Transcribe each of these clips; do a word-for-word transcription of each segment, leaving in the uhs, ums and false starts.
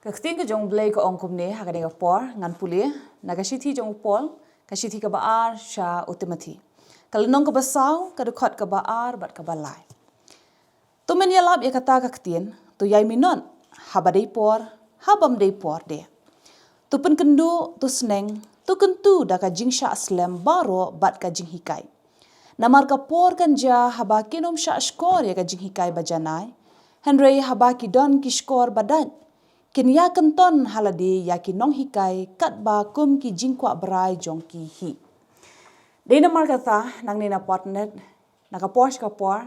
Ka ktien ka jong U Blei ka ong kumne ha kane ka por, ngan pule na ka shithi jong u Paul, ka shithi kaba ar sha u Timothy, ka lynnong kaba saw, ka dkhot kaba ar bad kaba lai. To men ïalap ïa kata ka ktien, to ïai minot, haba dei por, ha bym dei por de. To pynkynduh, to sneng, to kyntu da ka jingshah slem baroh bad ka jinghikai. Namar ka por kan jia haba kin ym shah shkor ïa ka jinghikai ba janai, hynrei haba ki don ki shkor ba dait, kin ïa kynton ha lade ïa ki nonghikai katba kum ki jingkwah brai jong ki hi. Dei namar kata, nangne na Patnet, na ka por sha ka por,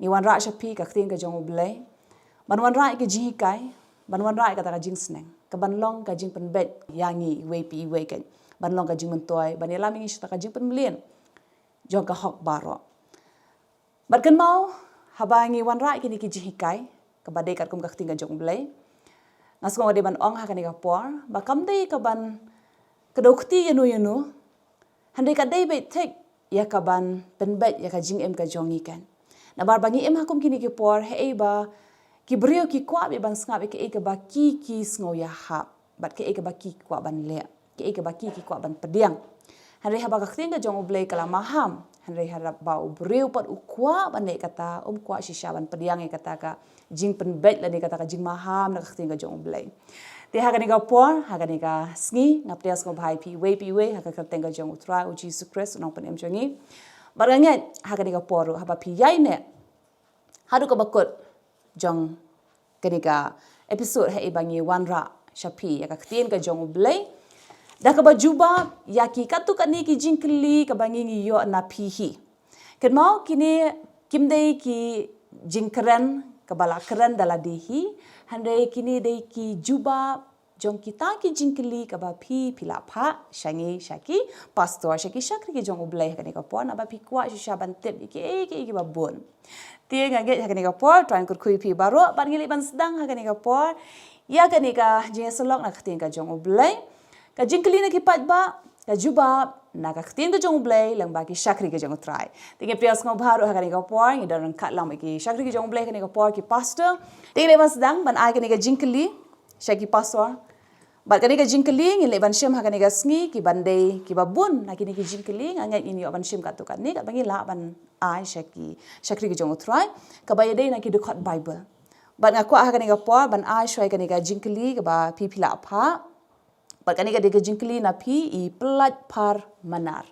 ngi wanrah sha phi ka ktien ka jong U Blei, ban wanrah ïa ka jinghikai, ban wanrah ïa kata ka jingsneng, ka ban long ka jingpynbeit ïa ngi iwei pa iwei, kan ban long ka jingmyntoi ban ïalam ïa ngi sha kata ka jingpynmlien jong ka hok baroh. Bad kynmaw, haba ngi wanrah ïa kine ki jinghikai, kaba dei katkum ka ktien ka jong U Blei, nga sngew dei ban ong ha kane ka por ba kam dei ka ban kdew kti ïano ïano, hynrei ka dei beit thik ïa ka ban pynbeit ïa ka jingim ka jong ngi, kan. Namar ba ngi im ha kum kine ki por, haei ba ki briew ki kwah beit ban sngap ïa kaei kaba ki ki sngew ïahap, bad kaei kaba ki ki kwah ban leh, kaei kaba ki ki kwah ban pdiang. Hynrei haba ka ktien ka jong U Blei ka la maham, hynrei haba u briew pat u kwah ban leh kata, um kwah shisha ban pdiang ïa kata ka jingpynbeit lane kata ka jingmaham na ka ktien ka jong U Blei. Te ha kane ka por, ha kane ka sngi, nga pdiang sngewbha ïa phi iwei pa iwei ha ka kyrteng ka jong U Trai U Jisu Khrist, U Nongpynim jong ngi. Bad nga ngeit ha kane ka por ruh, haba phi ïaineh haduh kaba kut jong kane ka episode, haei ba ngi wanrah sha phi ïa ka ktien ka jong U Blei, da kaba jubab ïa ki katto katne ki jingkylli kaba ngi ngi ïoh na phi hi. Kynmaw, kine kim dei ki jingkren kaba la kren da lade hi, hynrei kine dei ki jubab jong kita ki jingkylli kaba phi phi la phah sha ngi, sha ki pastor, sha ki shakri ki jong U Blei ha kane ka por, naba phi kwah shisha ban tip ïa kiei kiei kiba bun. Te nga ngeit ha kane ka por, Trai un kyrkhu ïa phi baroh, bad ngi leit ban sdang ha kane ka por ïa kane ka jingïasyllok na ka ktien ka jong U Blei. Ka jingkylli na ki paidbah, ka jubab na ka ktien ka jong U Blei lyngba ki shakri ki jong U Trai. Te ngi pdiang sngewbha ruh ha kane ka por, ngi don ryngkat lang bad ki shakri ki jong U Blei ha kane ka por, ki pastor. Te ngi leit ban sdang ban ai kane ka jingkylli sha ki pastor. Bad kane ka jingkylli ngin leit ban shim ha kane ka sngi, ki ban dei kiba bun na kine ki jingkylli, nga ngeit ngin ïoh ban shim katto katne, katba ngi lah ban ai sha ki shakri ki jong U Trai, kaba ïadei na ki dkhot Baibl. Bad nga kwah ha kane ka por ban ai shuwa ïa kane ka jingkylli kaba phi phi la phah. Bad kane ka dei ka jingkylli na phi i Pyllait Pharmanar.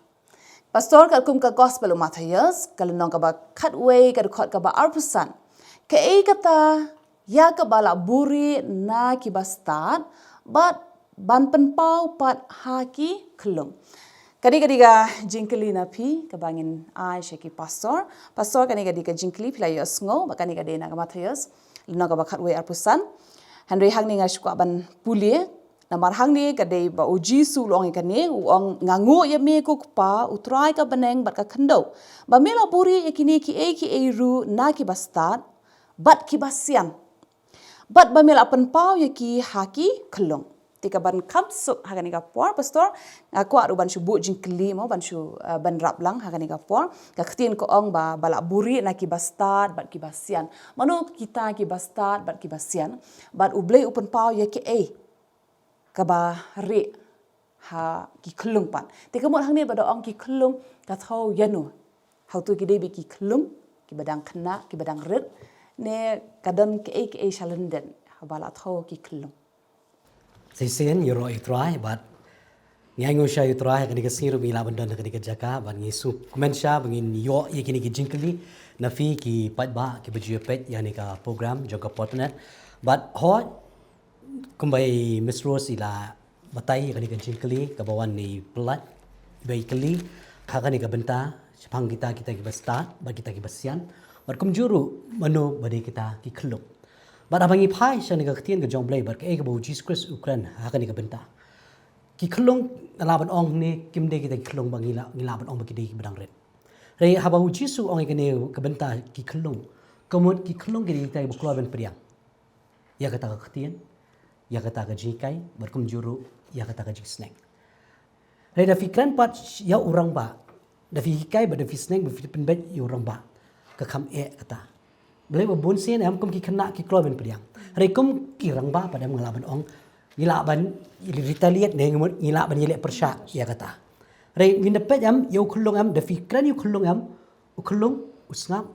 Pastor, katkum ka Gospel u Mathaios, ka lynnong kaba khatwei, ka dkhot kaba arphew san. Kaei kata ïa kaba la buhrieh na kiba stad, bad ban pynpaw pat ha ki khyllung. Ka dei, ka dei ka jingkylli na phi kaba ngin ai sha ki pastor. Pastor, kane ka dei ka jingkylli phi la ïohsngew, ba kane ka dei na ka Mathaios, lynnong kaba khatwei, arphew san. Hynrei hangne nga shu kwah ban pule, namar hangne ka dei ba U Jisu u la ong ïa kane, u ong, "Nga nguh ïa me ko Kpa, U Trai ka bneng bad ka khyndew, ba me la buhrieh ïa kine kiei kiei ruh na kiba stad bad kiba sian, bad ba me la pynpaw ïa ki ha ki khyllung." Te ka ban kham suk ha kane ka por, pastor, nga kwah ruh ban shu buh jingkylli mo, ban shu, eh, ban wrap lang ha kane ka por. Ka ktien ka ong ba, ba la buhrieh na kiba stad bad kiba sian. Mano kita kiba stad bad kiba sian? Bad U Blei u pynpaw ïa kiei kaba rieh ha ki khyllung pat? Te ka mut hangne ba da ong ki khyllung, ka thew ïano? Hato ki dei beit ki khyllung kiba dang khynnah, kiba dang rit, ne ka don kiei kiei sha lyndet haba la thew ki khyllung? Shisien, ïaroh ïa U Trai, bad ngi ainguh sha U Trai, ha kane ka sngi ruh ba ngi lah ban don ha kane ka jaka, bad ngi sngewkmen sha ba ngin ïoh ïa kine ki jingkylli na phi ki paidbah kiba ju ïa peit ïa kane ka program jong ka Potnet. Bad hooid, kumba i Miss Rose i la batai, ïa kane ka jingkylli kaba wan na i Pyllait, ba i kylli ha kane ka bynta shaphang kita, kita kiba stad bad kita kiba sian, bad kumjuh ruh mano ba dei kita ki khyllung. Bad haba ngi phai sha kane ka ktien ka jong U Blei bad kaei kaba U Jisu Khrist u kren ha kane ka bynta, ki khyllung, nga lah ban ong hangne, kim dei kita ki khyllung ba ngi lah, ngi lah ban ong ba ki dei kiba dang rit. Hynrei haba U Jisu u ong ïa kane ka bynta ki khyllung, ka mut ki khyllung ki dei kita kiba kloi ban pdiang ïa kata ka ktien, ïa kata ka jinghikai, bad kumjuh ruh ïa kata ka jingsneng. Hynrei da phi kren pat ïa u rangbah, da phi hikai bad da phi sneng bad phi pynbeit ïa u rangbah, ka kham eh kata. Balei? Ba bun sien em, kum ki khynnah ki kloi ban pdiang. Hynrei kum ki rangbah pat em, nga lah ban ong, ngi lah ban retaliate ne ngi lah ban ïaleh pyrshah ïa kata. Hynrei ngin da peit em ïa u khyllung em, da phi kren ïa u khyllung em, u khyllung u sngap,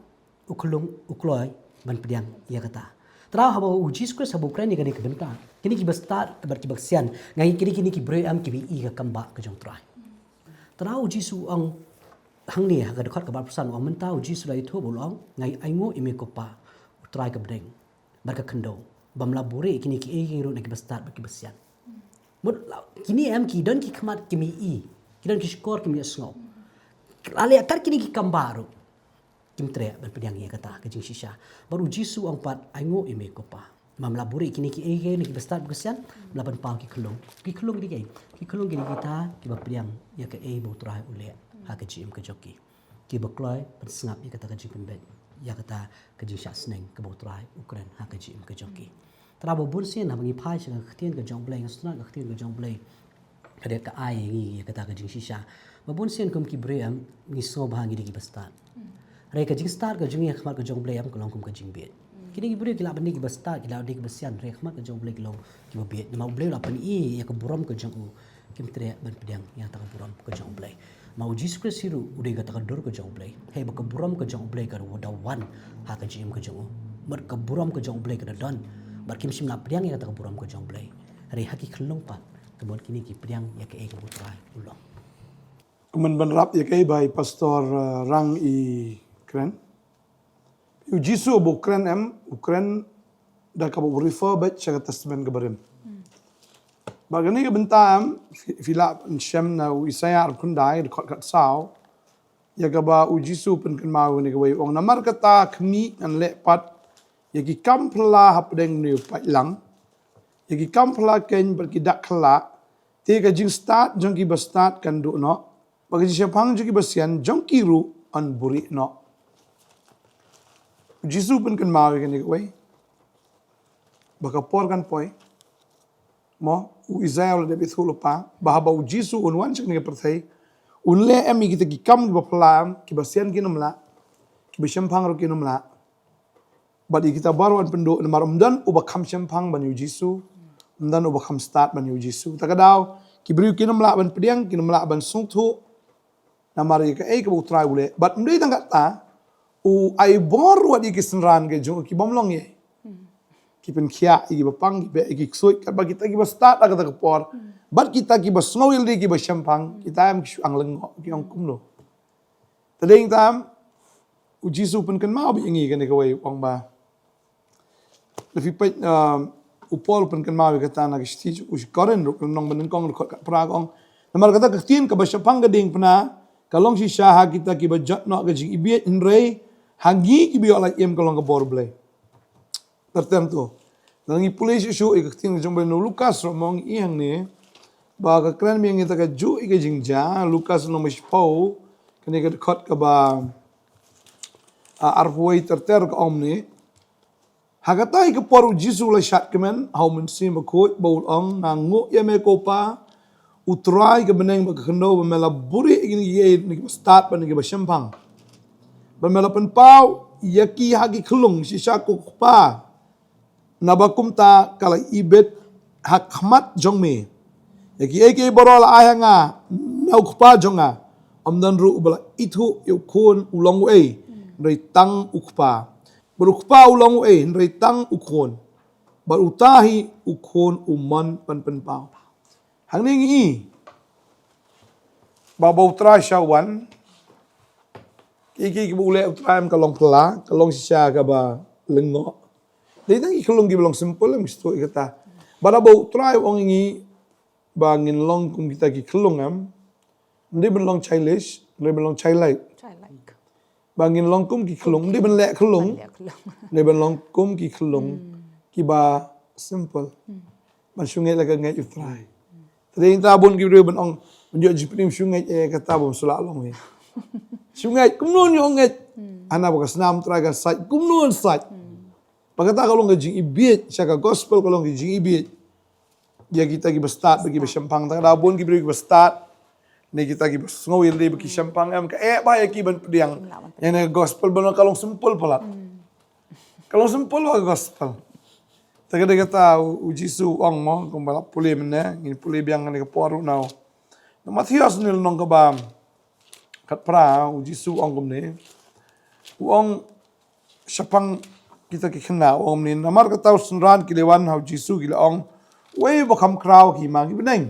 u khyllung u kloi ban pdiang ïa kata. Trai haba u Jisu Khrist haba u kren ïa kane ka bynta, kine ki bastad bad ki baksian, nga ïa kine kine ki briew em kiba ïohi ka kam ba ka jong Trai. Trai u Jisu u ong hangne ha ka dkhot kaba arphew san, u ong mynta u Jisu u la ïathuh bad u ong, nga ainguh ïa me ko Pa, u Trai ka bneng bad ka khyndew, bym lah buhrieh ïa kine kiei kiei ruh na ki bastad bad ki basian. Mut la kine em ki don ki khmat kim ïohi, ki don ki shkor kim ïohsngew. La leh kat kine ki kam ba ruh kim treh ban pdiang ïa kata ka jingshisha. Bad u Jisu u ong pat, ainguh ïa me ko Pa, bym lah buhrieh ïa kine kiei kiei na ki bastad bad ki basian, me la pynpaw ki khyllung. Ki khyllung kine kiei? Ki khyllung kine kita kiba pdiang ïa kaei ba u Trai u leh ha ka jingim ka jong ki. Kiba kloi ban sngap ïa kata ka jingpynbeit ïa kata ka jingshah sneng kaba u Trai u kren ha ka jingim ka jong ki. Trai ba bun sien haba ngi phai sha ka ktien ka jong U Blei, nga sngewtynnat ka ktien ka jong U Blei ka dei ka ai ïa ngi ïa kata ka jingshisha. Ba bun sien kum ki briew em ngi sngew ba ngi dei ki bastad. Hynrei ka jingstad ka jong ngi ha khmat ka jong U Blei em ka long kum ka jingbieit. Kine ki briew ki lah ban dei ki bastad, ki lah ban dei ki basian, hynrei ha khmat ka jong U Blei ki long kiba bieit. Namar U Blei u la pyni ïa ka burom ka jong u, kim treh ban pdiang ïa kata ka burom ka jong U Blei. Ma u Jisu Khrist hi ruh u dei kata ka dur ka jong U Blei. Hei ba ka burom ka jong U Blei ka da wan ha ka jingim ka jong u. Bad ka burom ka jong U Blei ka da don. Bad kim shym la pdiang ïa kata ka burom ka jong U Blei. Hynrei ha ki khyllung pat ka mut kine ki pdiang ïa kaei kaba u Trai u long. Kumne ban wrap ïa kaei ba i Pastor, uh, Rang i kren. U Jisu ba u kren em, u kren da kaba u refer beit sha ka Testament kaba rim. Bad kane ka bynta em, phi, phi lah ban shem na u Isaïah arphew khyndai, dkhot khatsaw. Ïa kaba u Jisu u pynkynmaw ïa kane kawei, u ong, namar kata khmih, ngan leh pat ïa ki kam phylla hapdeng une u paidlang, ïa ki kam phylla keiñ bad ki dak khyllah, te ka jingstad jong ki bastad kan duh noh, bad ka jingshemphang jong ki basian jong ki ruh yn buhrieh noh. U Jisu u pynkynmaw ïa kane kawei ba ka por kan poi, mo, u Isaïah u la dep ïathuh lypa ba haba u Jisu un wan sha kane ka pyrthei, un leh em ïa kita ki kam kiba phylla em, ki basian kin ym lah, ki bashemphang ruh kin ym lah. Bad ïa kita baroh yn pynduh namar ym don uba kham shemphang ban ïa u Jisu, ym don uba kham stad ban ïa u Jisu. Ta ka daw ki briew kin ym lah ban pdiang, kin ym lah ban sngewthuh namar ïa kaei kaba u Trai u leh. Bad ym dei tang katta, u ai bor ruh ïa ki synran ka jong u ki bym long ei. Ki pynkhiah ïa kiba pang, ki beh ïa ki ksuid, katba kita kiba stad ha kata ka por, bad kita kiba sngew ïalade kiba shemphang, kita em ki shu ang lyngngoh, ki ong kumno. Te dei tam u Jisu u pynkynmaw beit ïa ngi kane kawei, u ong ba, lada phi peit, um, u Paul u pynkynmaw ïa kata na ka shithi u Korinth ruh, ka lynnong ba nyngkong, dkhot khatphra, ka ong, namar kata ka ktien kaba shemphang ka diengphna ka long shisha ha kita kiba jot noh ka jingibieit, hynrei ha ngi kiba ïoh lait im ka long ka bor U Blei. Ter ter to. Lada ngi pule shuh shuh ïa ka ktien ka jong U Blei na u Lukas ruh, mo, ngi i hangne ba ka kren biang ïa kata kajuh ïa ka jingjia, Lukas lynnong ba shiphew, kane ka dkhot kaba, ah, arphew wei, ter ter, ka ong kumne. Ha katei ka por u Jisu u la shad kmen ha u Mynsiem Bakhuid bad u ong, nga nguh ïa me ko Pa, u Trai ka bneng bad ka khyndew, ba me la buhrieh ïa kine kiei na kiba stad bad na kiba shemphang, ba me la pynpaw ïa ki ha ki khyllung shisha ko Kpa, naba kumta ka la ibit ha khmat jong me. Ïa kiei kiei baroh la ai ha nga na u Kpa jong nga. Ym don ruh uba la ithuh ïa u Khun u long uei, hynrei tang u Kpa. Bad u Kpa u long uei, hynrei tang u Khun. Bad uta hi u Khun u mon ban pynpaw. Hangne ngi i ba haba u Trai u shah wan, kiei kiei kiba u leh u Trai em ka long phylla, ka long shisha kaba lyngngoh. Dei tang ki khyllung kiba long simple, em, ki sdang ïa kata. Bad haba u Trai u ong ïa ngi ba ngin long kum kita ki khyllung em, ym dei ban long childish, ym dei ban long childlike. Childlike. Ba ngin long kum ki khyllung, ym dei ban leh khyllung. Ban leh khyllung. Ym dei ban long kum ki khyllung, hmm, kiba simple. Hmm. Ban shu ngeit la ka ngeit u Trai. Hmm. Te dei ngi ta bun ki briew ban ong, ban ïoh jingpynim, shu ngeit, eh, kata bym shu lah long hi. Shu ngeit, kumno ngi ong ngeit? Hmm. Hana ba ka snam Trai kan sait, kumno kan sait? Hmm. Ba kata ka long ka jingibieit, sha ka gospel ka long ka jingibieit. Ïa kita kiba stad bad kiba shemphang, tang da bun ki briew kiba stad, ne kita kiba sngew ïalade bad ki shemphang em, ka eh bha ïa ki ban pdiang. Ïa kane ka gospel ba ka long simple palat. Hmm. Ka long simple bha ka gospel. Te ka dei kata u, u Jisu u ong mo, kumba la pule mynne, ngin pule biang kane ka por ruh na u. Na Mathaios ne lynnong kaba khatphra, u Jisu u ong kumne. U ong shaphang kita ki khynnah, u ong kumne. Namar kata u synran ki la wan ha u Jisu ki la ong, uwei uba kham khraw ha ki hima ki bneng.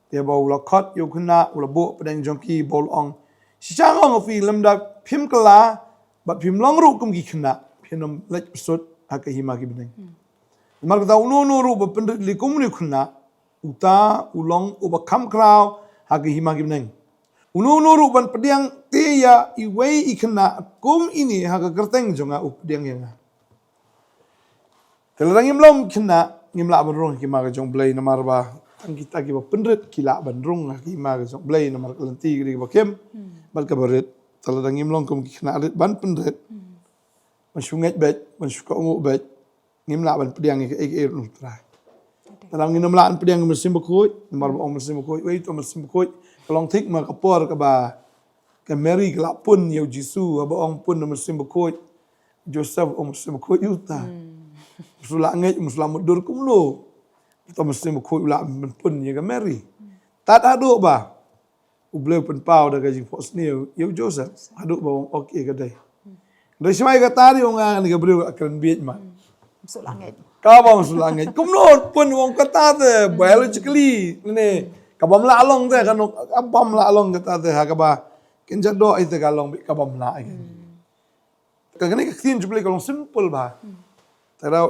Te ba u la khot ïa u khynnah, u la buh hapdeng jong ki, ba u la ong, shisha nga ong ïa phi, lymda phim kylla bad phim long ruh kum ki khynnah, phin ym leit pyrshut ha ka hima ki bneng. Namar kata uno uno ruh uba pynrit leh kum une u khynnah, uta u long uba kham khraw ha ka hima ki bneng. Uno uno ruh ban pdiang te ïa iwei i khynnah kum ine ha ka kyrteng jong nga u pdiang ïa nga. Te lada ngim long khynnah, ngim lah ban rung ha ka hima ka jong u Blei, namar ba tang kita kiba pynrit ki lah ban rung ha ka hima ka jong u Blei, namar ka lynti ka dei kaba khim bad kaba rit. Te lada ngim long kum ki khynnah rit ban pynrit, ban shu ngeit beit, ban shu kohnguh beit, ngim lah ban pdiang ïa kaei kaei ruh na u Trai. Te lada ngin ym lah ban pdiang ïa u Mynsiem Bakhuid, namar ba ong Mynsiem Bakhuid, uei uta u Mynsiem Bakhuid, ka long thik ma ka por kaba ka Mary ka la pun ïa u Jisu, haba ong pun da u Mynsiem Bakhuid. Joseph ong Mynsiem Bakhuid ïa uta. Ym shu la ngeit, ym shu la mutdur kumno uta u Mynsiem Bakhuid u la pun ïa ka Mary. Tad haduh ba u Blei u pynpaw da ka jingphohsniew ïa u Joseph, haduh ba u ong okay ka dei. Hynrei shuwa ïa kata dei u ong, nga kane ka briew ka kren bieit ma. Ym shu la ngeit. Kaba ym shu la ngeit. Kumno pun u ong kata te biologically ne. Kaba ym lah long te, kano, kaba ym lah long kata te, ha kaba kynja doh ïa te ka long beit kaba ym lah ïa. Ka kane ka ktien jong u Blei ka long simple bha. Te lada,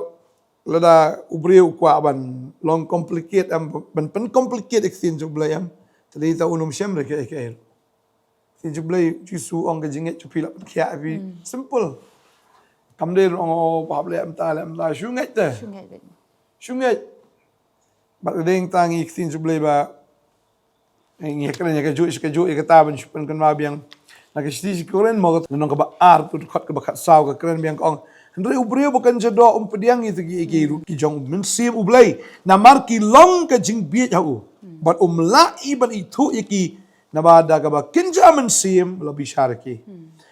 lada u briew u kwah ban long complicate em, ban pyn complicate ïa ka ktien jong u Blei em, te dei ta un ym shem re kaei kaei. Ktien jong u Blei, Jisu ong ka jingngeit jong phi la pynkhiah ïa phi. Simple. Kam dei ruh ong, oh, hap leh mynta, leh mynta, shu ngeit te. Shu ngeit beit. Shu ngeit. Bad ka dei tang ïa ka ktien jong u Blei ba ngi kren ïa kajuh, kajuh ïa kata ban shu pynkynmaw biang. Na ka shithi sha ki Korinth mo, lynnong kaba ar, dkhot kaba khatsaw ka kren biang ka ong, hynrei u briew ba kynja doh um pdiang ïa kita kiei kiei ruh ki jong u Mynsiem u Blei, namar ki long ka jingbieit ha u. Bad um lah hi ban ithuh ïa ki, naba da kaba kynja mynsiem la bishar ïa ki.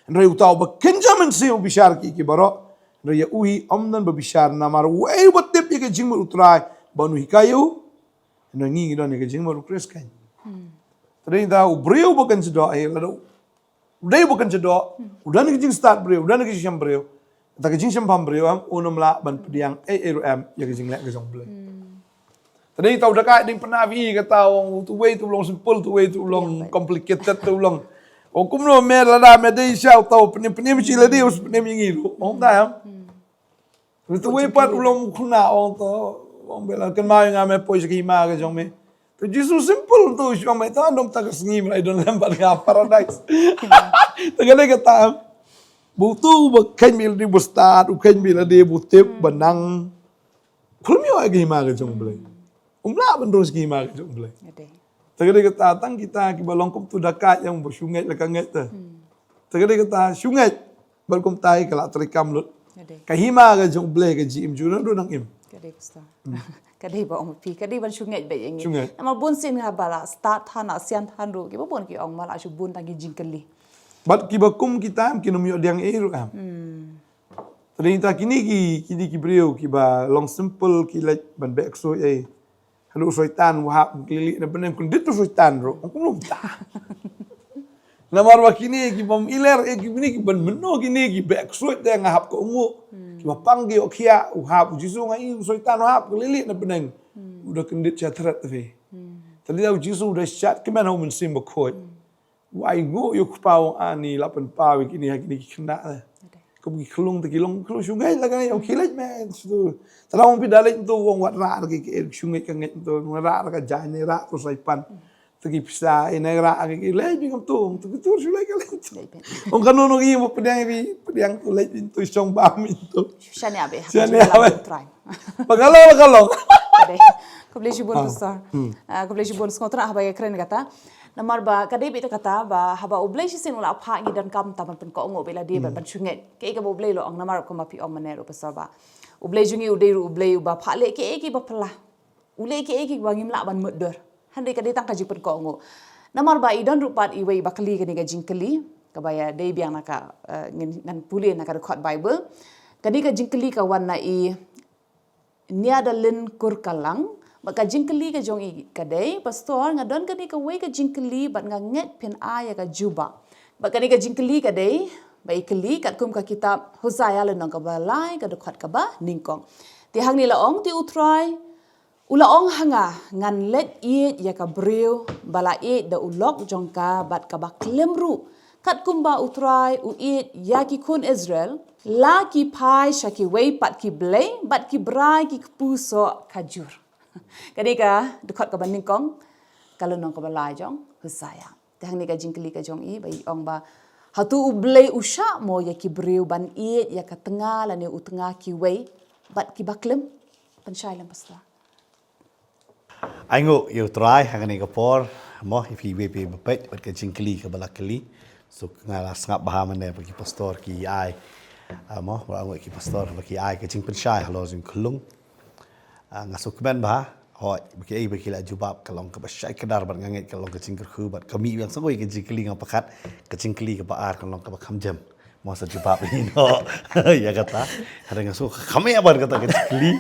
Hynrei uta uba kynja mynsiem u bishar ïa ki baroh, hynrei ïa u hi ym don ba bishar, namar uei uba tip ïa ka jingmut u Trai ban u hikai ïa u. Hynrei ngi ngi don ïa ka jingmut u Khrist keiñ. Te dei ta u briew ba kynja doh, eh, lada u dei ba kynja doh, u don ïa ka jingstad briew, u don ïa ka jingshem briew, ta ka jingshempham briew em, un ym lah ban pdiang ei ei ruh em ïa ka jingleh ka jong u Blei. Te dei ta u dakaid ding pynap ïa kata u ong, uwei tu u long simple, uwei tu u long complicated, tu u long. Ong kumno me lada me dei sha uta u pynim pynim shi lade, u pynim ïa ngi ruh. Ong ta em. Uwei pat u long u khynnah, ong to, ong bela kynmaw ïa nga me poi sha ka hima ka jong me. To Jisu simple to, u ong me ta, dom ta ka sngi me la don lem bad nga paradise. Te ka dei kata em. Ba utu ba kheiñ beit lade ba stad, u kheiñ beit lade ba tip ba nang. Khlem ïoh ïa ka hima ka jong u Blei. Um lah ban rung sha ka hima ka jong u Blei. Ade. Te ka dei kata tang kita kiba long kum tu dakaid ïa u ba shu ngeit la ka ngeit te. Te ka dei kata shu ngeit bad kumta ka la treikam lut. Ade. Ka hima ka jong u Blei ka jingim jong u nang im. Ka dei pastor. Ka dei ba ong phi, ka dei ban shu ngeit beit ïa ngi. Shu ngeit. Namar bun sien haba la stad than, la sian than ruh kiba bun ki ong ma la shu bun tang ki jingkylli. Bad kiba kum kita em kin ym ïoh diang ei ruh em. Te dei ta kine ki, kine ki briew kiba long simple ki leit ban beh ksuid ei. Haduh u Soitan u hap kyllieh na bneng, kyndit u Soitan ruh. Ong kumno mynta. Namar ba kine ki bym iler, eh, kine ki ban mynno kine ki beh ksuid te nga hap kohnguh. Kiba pang ki ïoh khiah, u hap u Jisu nga i u Soitan u hap kyllieh na bneng. U da kyndit sha thret te phi. Te dei ta u Jisu u da shad kmen ha u Mynsiem Bakhuid. U ainguh ïa u Kpa u ong ani la pynpaw ïa kine ha kine ki khynnah. Kum ki khlung te ki long khlung shu ngeit la ka ngeit, ong ki leit me shu. Te la ong phi da leit ntu, ong wat rah ki ki shu ngeit ka ngeit ntu, wat rah ka jaiñ ne rah tu sai pan. Te ki pisa ine rah ki ki leit beit ntu, ong tu ki tur shu leit ka leit ntu. Ong kano no ki mo pdiang bi pdiang tu leit ntu shong bam ntu. Shane abe. Shane abe. Ba ka long, ba ka long. Khublei shibun pastor. Khublei shibun, sngewtynnat haba ïa kren kata. Namar ba ka dei beit kata ba haba U Blei shisien u la phah ngi donkam tang ban pynkohnguh beit lade ban shu ngeit. Kaei kaba U Blei u la ong namar kumba phi ong mynne ruh pastor ba U Blei jong ngi u dei ruh U Blei uba phah leh kiei kiei ba phylla. U leh kiei kiei ba ngim lah ban mutdur. Hynrei ka dei tang ka jingpynkohnguh. Namar ba i don ruh pat iwei iba kylli kane ka jingkylli kaba ïadei biang na ka, eh, ngan pule na ka dkhot Baibl. Kane ka jingkylli ka wan na i Niadalin Kurkalang, bad ka jingkylli ka jong i ka dei, Pastor, nga don kane kawei ka jingkylli bad nga ngeit phin ai ïa ka jubab. Bad kane ka jingkylli ka dei ba i kylli katkum ka kitab Hosea lynnong kaba lai ka dkhot kaba nyngkong. Te hangne la ong, te U Trai u la ong ha nga, ngan leit ïeit ïa ka briew ba la ïeit da u lok jong ka bad kaba klim ruh, katkum ba U Trai u ïeit ïa ki khun Israel, la ki phai sha kiwei pat ki blei bad ki brai ki kpu soh khajur. Kane ka dkhot kaba nyngkong ka lynnong kaba lai jong Hosea. Te hangne ka jingkylli ka jong i ba i ong ba, hato U Blei u shah mo ïa ki briew ban ïeit ïa ka tnga lane u tnga kiwei bad kiba klim? Pynshai lem, Pastor. Ai nguh ïa U Trai ha kane ka por, mo, ïa phi iwei pa iwei ba peit bad ka jingkylli kaba la kylli. So nga la sngap bha mynne ba ki pastor ki ai, ah, mo, ba nguh ki pastor ba ki ai ka jingpynshai halor jingkhlung. Ah, nga sngewkmen bha, hooid, ba kiei ba ki la jubab ka long kaba shai kdar bad nga ngeit ka long ka jingkyrkhu bad ka mih biang sngewbha ka jingkylli, nga pyrkhat ka jingkylli kaba ar ka long kaba kham jem. Mo, sa jubab ïa no ïa kata. Hynrei nga sngew kham ïa bad kata ka jingkylli.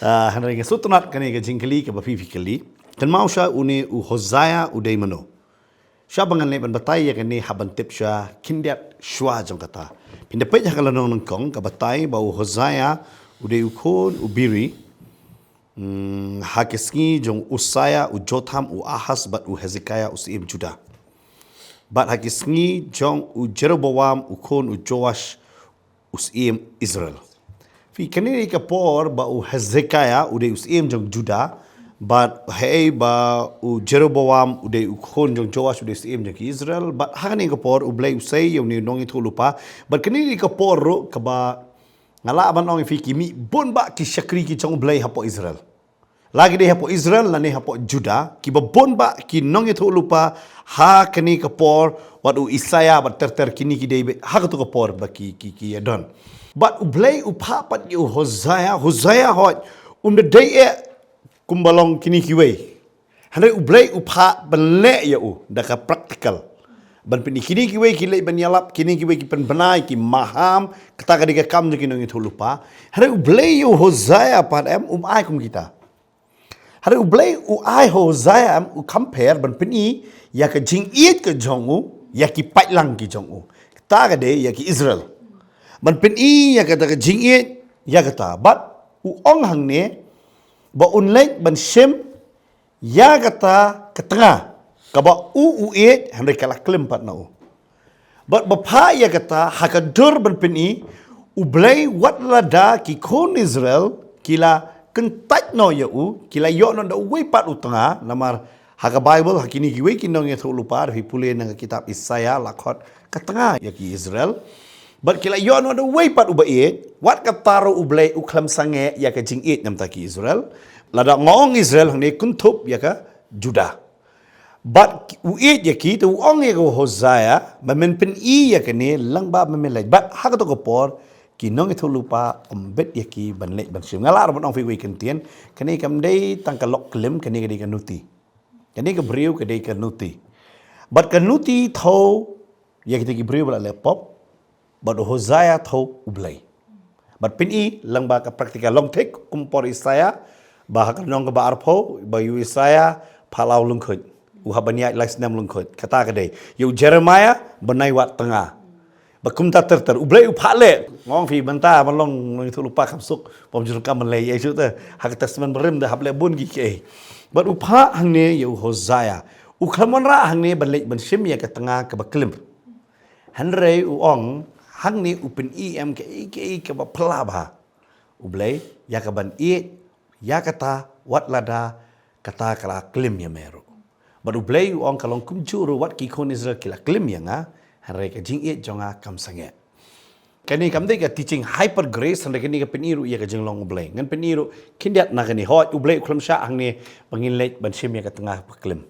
Ah, hynrei nga sngewtynnat kane ka jingkylli kaba phi phi kylli. Kynmaw sha une u Hosea u dei mano. Sha ba ngan leit ban batai ïa kane hap ban tip sha khyndiat shuwa jong kata. Phin da peit ha ka lynnong nyngkong ka batai ba u Hosea u dei u khun u Beri, mm, ha ki sngi jong u Usia, u Jotham, u Ahaz bad u Hezekiah u syiem Juda. Bad ha ki sngi jong u Jeroboam u khun u Joash u syiem Israel. Phi, kane dei ka por ba u Hezekiah u dei u syiem jong Juda, bad haei ba u Jeroboam u dei u khun jong Joash u dei u syiem jong ki Israel, bad ha kane ka por U Blei u sei ïa une u nongïathuhlypa, bad kane dei ka por ruh kaba nga lah ban ong ïa phi ki mih bun bah ki shakri ki jong U Blei hapoh Israel. La ki dei hapoh Israel lane hapoh Juda, kiba bun bah ki nongïathuhlypa ha kane ka por, wat u Isaiah bad ter ter, kine ki dei beit ha kato ka por ba ki, ki, ki ïa don. Bad U Blei u phah pat ïa u Hosea, Hosea hooid um da dei eh kumba long kine kiwei. Hynrei U Blei u phah ban leh ïa u da ka practical. Ban pyni kine kiwei ki leit ban ïalap, kine kiwei ki pynbna ïa ki maham, kata ka dei ka kam jong ki nongïathuhlypa. Hynrei U Blei ïa u Hosea pat em um ai kum kita. Hynrei U Blei u ai Hosea em u kham pher ban pyni ïa ka jingïeit ka jong u ïa ki paidlang ki jong u. Kata ka dei ïa ki Israel. Ban pyni ïa kata ka jingïeit ïa kata. Bad u ong hangne ba un leit ban shim ïa kata ka tnga kaba u u ïeit, hynrei ka la klim pat na u. Bad ba phah ïa kata ha ka dur ban pyni U Blei, wat lada ki khun Israel ki la kyntait noh ïa u, ki la ïoh noh da uwei pat u tnga, namar ha ka Baibl ha kine kiwei ki nongïathuhlypa, phi pule na ka kitab Isaiah la khot ka tnga ïa ki Israel. Bad ki la ïoh noh da uwei pat uba ïeit, wat kata ruh U Blei u khlem sangeh ïa ka jingïeit namar ki Israel. Lada nga ong Israel hangne kynthup ïa ka Juda. Bad u ïeit ïa ki, te u ong ïa ka Hosea ba men pyni ïa kane lyngba ba men leit. Bad ha kato ka por ki nongïathuhlypa ym bit ïa ki ban leit ban shim. Nga lah ruh ban ong phi wei kyntien, kane kam dei tang ka lok klim, kane ka dei ka nuti. Kane ka briew ka dei ka nuti. Bad ka nuti thew ïa kita ki briew ba la leh pop, bad u Hosea thew U Blei. Bad pyni lyngba ka practical, long thik kum por Isaiah, ba ha ka lynnong kaba arphew ba ïa u Isaiah phyllaw lyngkhuid, u hap ban ïaid lai snem lyngkhuid, kata ka dei. Ïa u Jeremiah bnai wat tnga. Bad kumta ter ter, U Blei u phah leh. Nga ong phi mynta ban long nongïathuhlypa kham suk, bym ju donkam ban leh ei shuh te. Ha ka Testament Barim da hap leh bun ki kiei. Bad u phah hangne ïa u Hosea, u khlem wanrah hangne ban leit ban shim ïa ka tnga kaba klim. Hynrei u ong, hangne u pyni em kaei kaei kaba phylla bha U Blei ïa ka ban ïeit ïa kata, wat lada kata ka la klim ïa me ruh. Bad U Blei u ong, ka long kumjuh ruh, wat ki khun Israel ki la klim ïa nga, hynrei ka jingïeit jong nga kam sangeh. Kane kam dei ka teaching hyper grace, hynrei kane ka pyni ruh ïa ka jinglong U Blei. Ngan pyni ruh khyndiat na kane, hooid U Blei u khlem shah hangne ba ngin leit ban shim ïa ka tnga ba klim.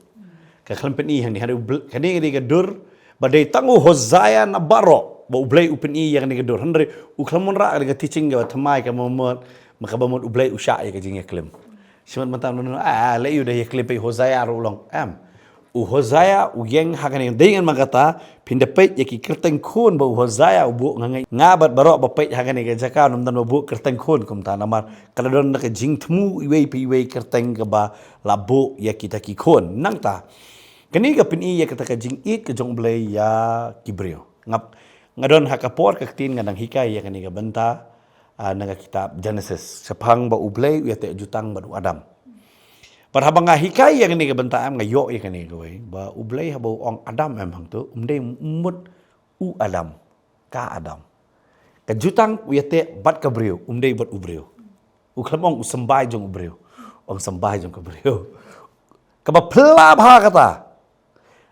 Ka khlem pyni hangne, hangne U Blei, kane ka dei ka dur ba dei tang u Hosea na baroh ba U Blei u pyni ïa kane ka dur. Hynrei u khlem wanrah ka dei ka teaching kaba thymmai, kaba mut, ma kaba mut U Blei u shah ïa ka jingïaklim. Shimet mynta mynno, ah, leh ïa u da ïaklim phi, Hosea ruh u long. Em. U Hosea u ïeng ha kane, dei ngan ma kata, phin da peit ïa ki kyrteng khun ba u Hosea u buh. Nga ngeit nga bad baroh ba peit ha kane ka jaka nym don ba buh kyrteng khun kumta namar ka la don da ka jingthmu iwei pa iwei kyrteng kaba la buh ïa kita ki khun. Nangta kane ka pyni ïa kata ka jingïeit ka jong U Blei ïa ki briew. Nga, nga don ha ka por ka ktien nga dang hikai ïa kane ka bynta, ah, na ka kitab Genesis shaphang ba U Blei u ïateh jutang bad u Adam. Bad haba nga hikai ïa kane ka bynta em, nga ïoh ïa kane kawei ba U Blei haba u ong Adam em hangto, um dei mut u Adam, ka Adam. Ka jutang u ïateh bad ka briew, um dei bad u briew. U khlem ong u symbai jong u briew, ong symbai jong ka briew. Kaba phylla bha kata.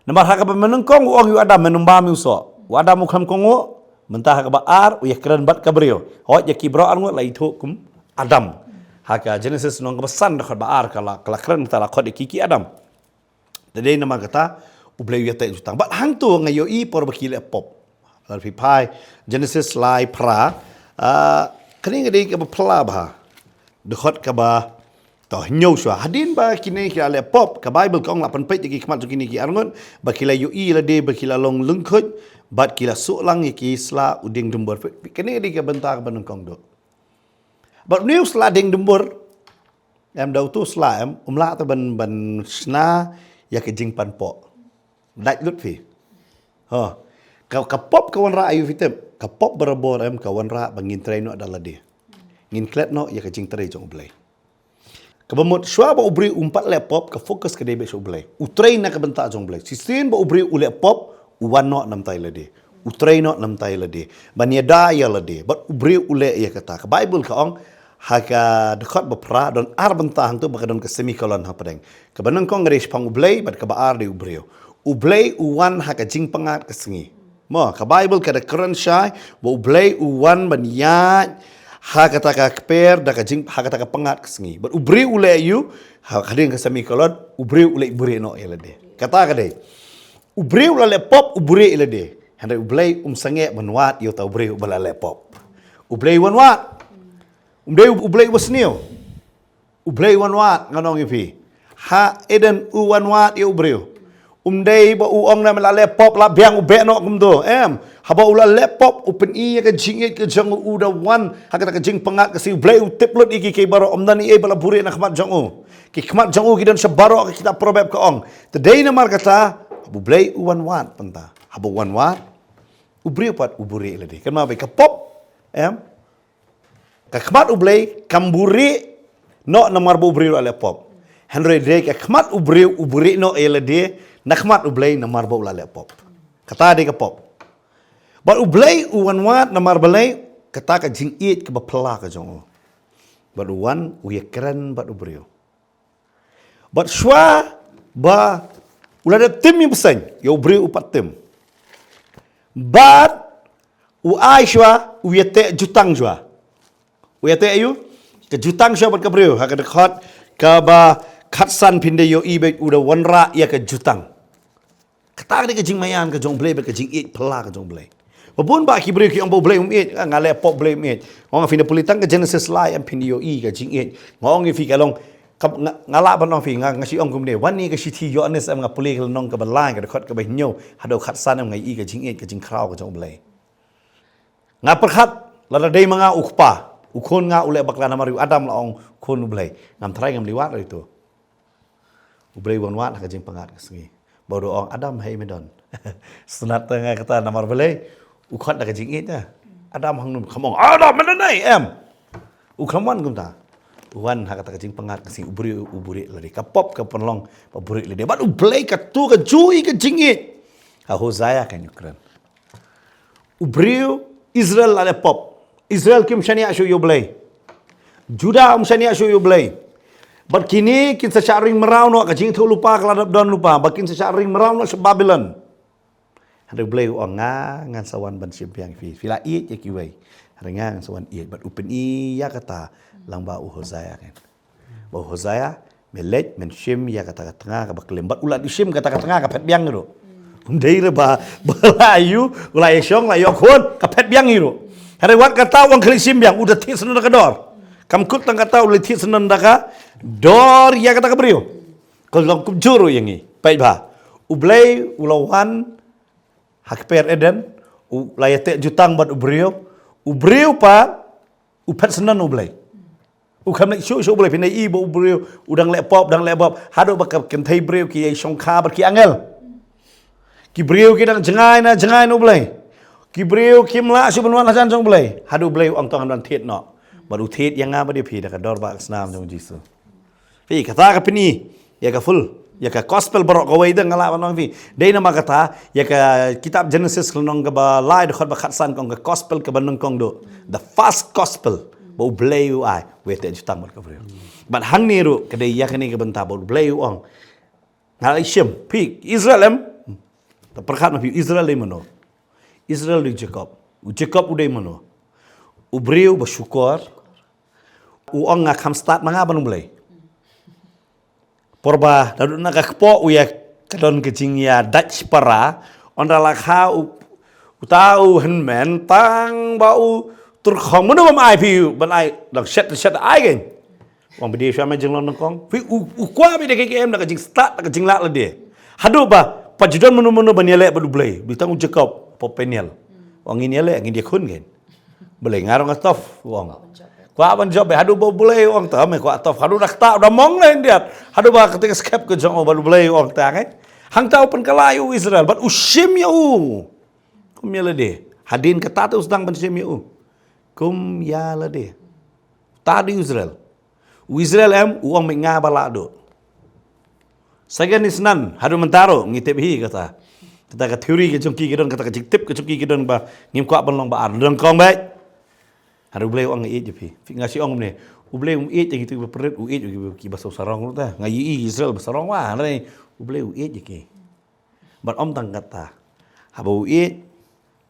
Namar ha kaba mynnyngkong u ong ïa u Adam, men ym bam ïa u soh. U Adam u khlem kohnguh. Mynta ha kaba ar u ïakren bad ka briew. Hooid, ïa ki baroh arngut la ithuh kum Adam. Ha ka Genesis lynnong kaba san dkhot ba ar ka la, ka la kren, kata la khot ïa ki ki Adam. Te dei namar kata U Blei u ïateh jutang. Bad hangto nga ïohi por ba ki leh pop. Lada phi phai Genesis lai phra, ah, kane ka dei kaba phylla bha. Dkhot kaba, to, hynñiew shuwa. Hadien ba kine ki la leh pop, ka Baibl ka ong, la pynpeit ïa ki khmat jong kine ki arngut, ba ki la ïohi ïa lade ba ki la long lyngkhuit, bad ki la suh lang ïa ki sla u dieng dumbur. Kane ka dei ka bynta kaba nyngkong duh. Bad une u sla dieng dumbur, em, da uto u sla em, um lah te ban, ban shna ïa ka jingpanpoh. Dait lut phi. Ho. Ka, ka pop ka wanrah aïu phi tip? Ka pop barabor em ka wanrah ba ngin trei noh da lade. Ngin klet noh ïa ka jingtrei jong U Blei. Kaba mut shuwa ba u briew um pat leh pop, ka focus ka dei beit sha U Blei. U trei na ka bynta jong U Blei. Shisien ba u briew u leh pop, u wan noh na bynta ïa lade. U trei noh na bynta ïa lade. Ban ïada ïa lade. Bad u briew u leh ïa kata. Ka Baibl ka ong, ha ka dkhot ba phra, don ar bynta hangto ba ka don ka semicolon hapdeng. Kaba nyngkong ka dei shaphang U Blei, bad kaba ar dei u briew. U Blei u wan ha ka jingpyngngad ka sngi. Mo, ka Baibl ka da kren shai ba U Blei u wan ban ïaid ha kata ka kper da ka jing, ha kata ka pyngngad ka sngi. Bad u briew u leh aïu, ha, hadien ka semicolon, u briew u leit buhrieh noh ïa lade. Kata ka dei. U briew u la leh pop, u buhrieh ïa lade. Hynrei U Blei um sangeh ban wad ïa uta u briew uba la leh pop. U Blei u wan wad. Um dei U Blei uba sniew. U Blei u wan wad, ngan ong ïa phi. Ha Eden u wan wad ïa u briew. Um dei ba u ong na me la leh pop la biang u beh noh kumto. Em, haba u la leh pop u pyni ïa ka jingïeit ka jong u, u da wan ha kata ka jingpyngngad ka sngi. U Blei u tip lut ïa ki kiei baroh, ym don ei ei ba la buhrieh na khmat jong u. Ki khmat jong u ki don sha baroh, ka kitab Proverb ka ong. Te dei namar kata, haba U Blei u wan wad mynta. Haba u wan wad, u briew pat u buhrieh ïa lade. Kynmaw beit ka pop, em, ka khmat U Blei kam buhrieh noh namar ba u briew u la leh pop. Hynrei dei ka khmat u briew u buhrieh noh ïa lade na khmat U Blei namar ba u la leh pop. Kata dei ka pop. Bad U Blei u wan wad namar balei? Kata ka jingïeit kaba phylla ka jong u. Bad u wan u ïakren bad u briew. Bad shuwa ba u la dep tim ïa u bseiñ, ïa u briew u pat tim. Bad u ai shuwa, u ïateh jutang shuwa. U ïateh aïu? Ka jutang shuwa bad ka briew. Ha ka dkhot kaba khatsan phin da ïohi beit u da wanrah ïa ka jutang. Kata ka dei ka jingmaïan ka jong U Blei bad ka jingïeit phylla ka jong U Blei. Ba bun ba ki briew ki ong ba U Blei um ïeit, ah, nga leh pop U Blei um ïeit. Ong phin da pule tang ka Genesis lai em phin da ïohi ka jingïeit. Nga ong ïa phi ka long, ka, nga, nga lah ban ong phi, nga, nga shu ong kumne. Wan ïa ka shithi Ïoannis em, nga pule ka lynnong kaba lai, ka dkhot kaba hynñiew haduh khatsan em, nga ïohi ka jingïeit ka jingkhraw ka jong U Blei. Nga pyrkhat, lada dei ma nga u kpa, u khun nga u leh bakla namar u Adam la ong khun U Blei. Ngam tharai ngam leh wad ïa uto. U Blei u wan wad ha ka jingpyngngad ka sngi. Ba u da ong Adam, hei me don. Sngewtynnat te nga kata namar balei? U khot da ka jingïeit te. Adam hangno, kam ong Adam, me don ei em. U khlem wan kumta. U wan ha kata ka jingpyngngad ka sngi, u briew u buhrieh ïa lade. Ka pop ka pynlong ba buhrieh ïa lade. Bad U Blei katto katne ka jingïeit. Ha Hosea kan ïakren. U briew Israel la leh pop. Israel kim shaniah shuh ïa U Blei. Judah um shaniah shuh ïa U Blei. Bad kine kin sa shah ring mraw noh, ka jingïathuhlypa ka la dep don lypa. Bad kin sa shah ring mraw noh sha Babilon. Hynrei U Blei u ong nga ngan sa wan ban shim biang ïa phi. Phi la ïeit ïa kiwei. Hynrei nga ngan sa wan ïeit. Bad u pyni ïa kata lyngba u Hosea kan. Ba u Hosea, me leit, men shim ïa kata ka tnga kaba klim. Bad u la dei shim kata ka tnga ka phet biang ruh. Um dei re ba, ba la ïoh, u la ïashong, la ïoh khun, ka phet biang ruh. Hynrei wat kata u ong khlieh shim biang, u da thied syndon da ka dor. Kam kut tang kata u la thied syndon da ka dor ïa kata ka briew. Ka long kumjuh ruh ïa ngi. Peit bha. U Blei u la wan ha kper Eden, u la ïateh jutang bad u briew, u briew pat u phet syndon U Blei. U kham leh shuh shuh U Blei, phin ïohi ba u briew u dang leh pop, dang leh pop, haduh ba ka kynthei briew ki ïai shongkha bad ki angel. Ki briew ki dang jngai na jngai na U Blei. Ki briew kim lah shuh ban wan hajan jong U Blei. Haduh U Blei u ong to ngan wan thied noh. Bad u thied ïa nga bad ïa phi da ka dor ba ka snam jong U Jisu. Phi, kata ka pyni ïa ka full, ïa ka gospel baroh kawei da nga lah ban ong phi. Dei namar kata ïa ka kitab Genesis ka lynnong kaba lai dkhot ba khatsan ka ong ka gospel kaba nyngkong duh. The first gospel ba U Blei u ai. Wei te jutang bad ka briew. Bad hangne ruh ka dei ïa kane ka bynta ba U Blei u ong. Nga la shim phi Israel em. Ta pyrkhat ma phi Israel dei mano. Israel dei Jacob. U Jacob u dei mano. U briew ba shukor. U ong nga kham stad ma nga ban U Blei. Por ba da duna ka kpoh u ïa ka don ka jingïa dach para. Ynda la kha u uta u hynmen tang ba u turkhong mano bam ai phi ban ai dang shet shet ai gen. Ong bidi sha me jinglong nyngkong. Phi u u kwah bidi ka em da ka jingstad da ka jinglah lade. Haduh ba pa judon mano mano ban ïaleh bad U Blei. Bidi tang u Jacob pa Peniel. Ong ngin ïaleh ngin ïakhun gen. Blei nga rong tof ong. Kwah ban jop haduh ba U Blei ong ta me kwah tof haduh dak ta da mong le ndiat. Haduh ba ka ting skep ka jong U Blei ong ta ngai. Hang ta u pynkylla ïa u Israel bad u shim ïa u. Kum ïa lade. Hadien kata te u sdang ban shim ïa u. Kum ïa lade. Ta dei Israel. U Israel em u ong me nga ba lah duh. Second is none, haduh mynta ruh ngi tip hi kata. Kata ka theory ka jong ki ki don kata ka jingtip ka jong ki ki don ba ngim kwah ban long ba ar nyngkong bad. Haduh U Blei u ong nga ïeit ïa phi. Phi nga shi ong ne. U Blei um ïeit ïa ki tu ba prit u ïeit ïa ki ba sarong ruh ta. Nga ïeit Israel ba sarong wa ne. U Blei u ïeit ïa ki. Bad ym tang kata. Haba u ïeit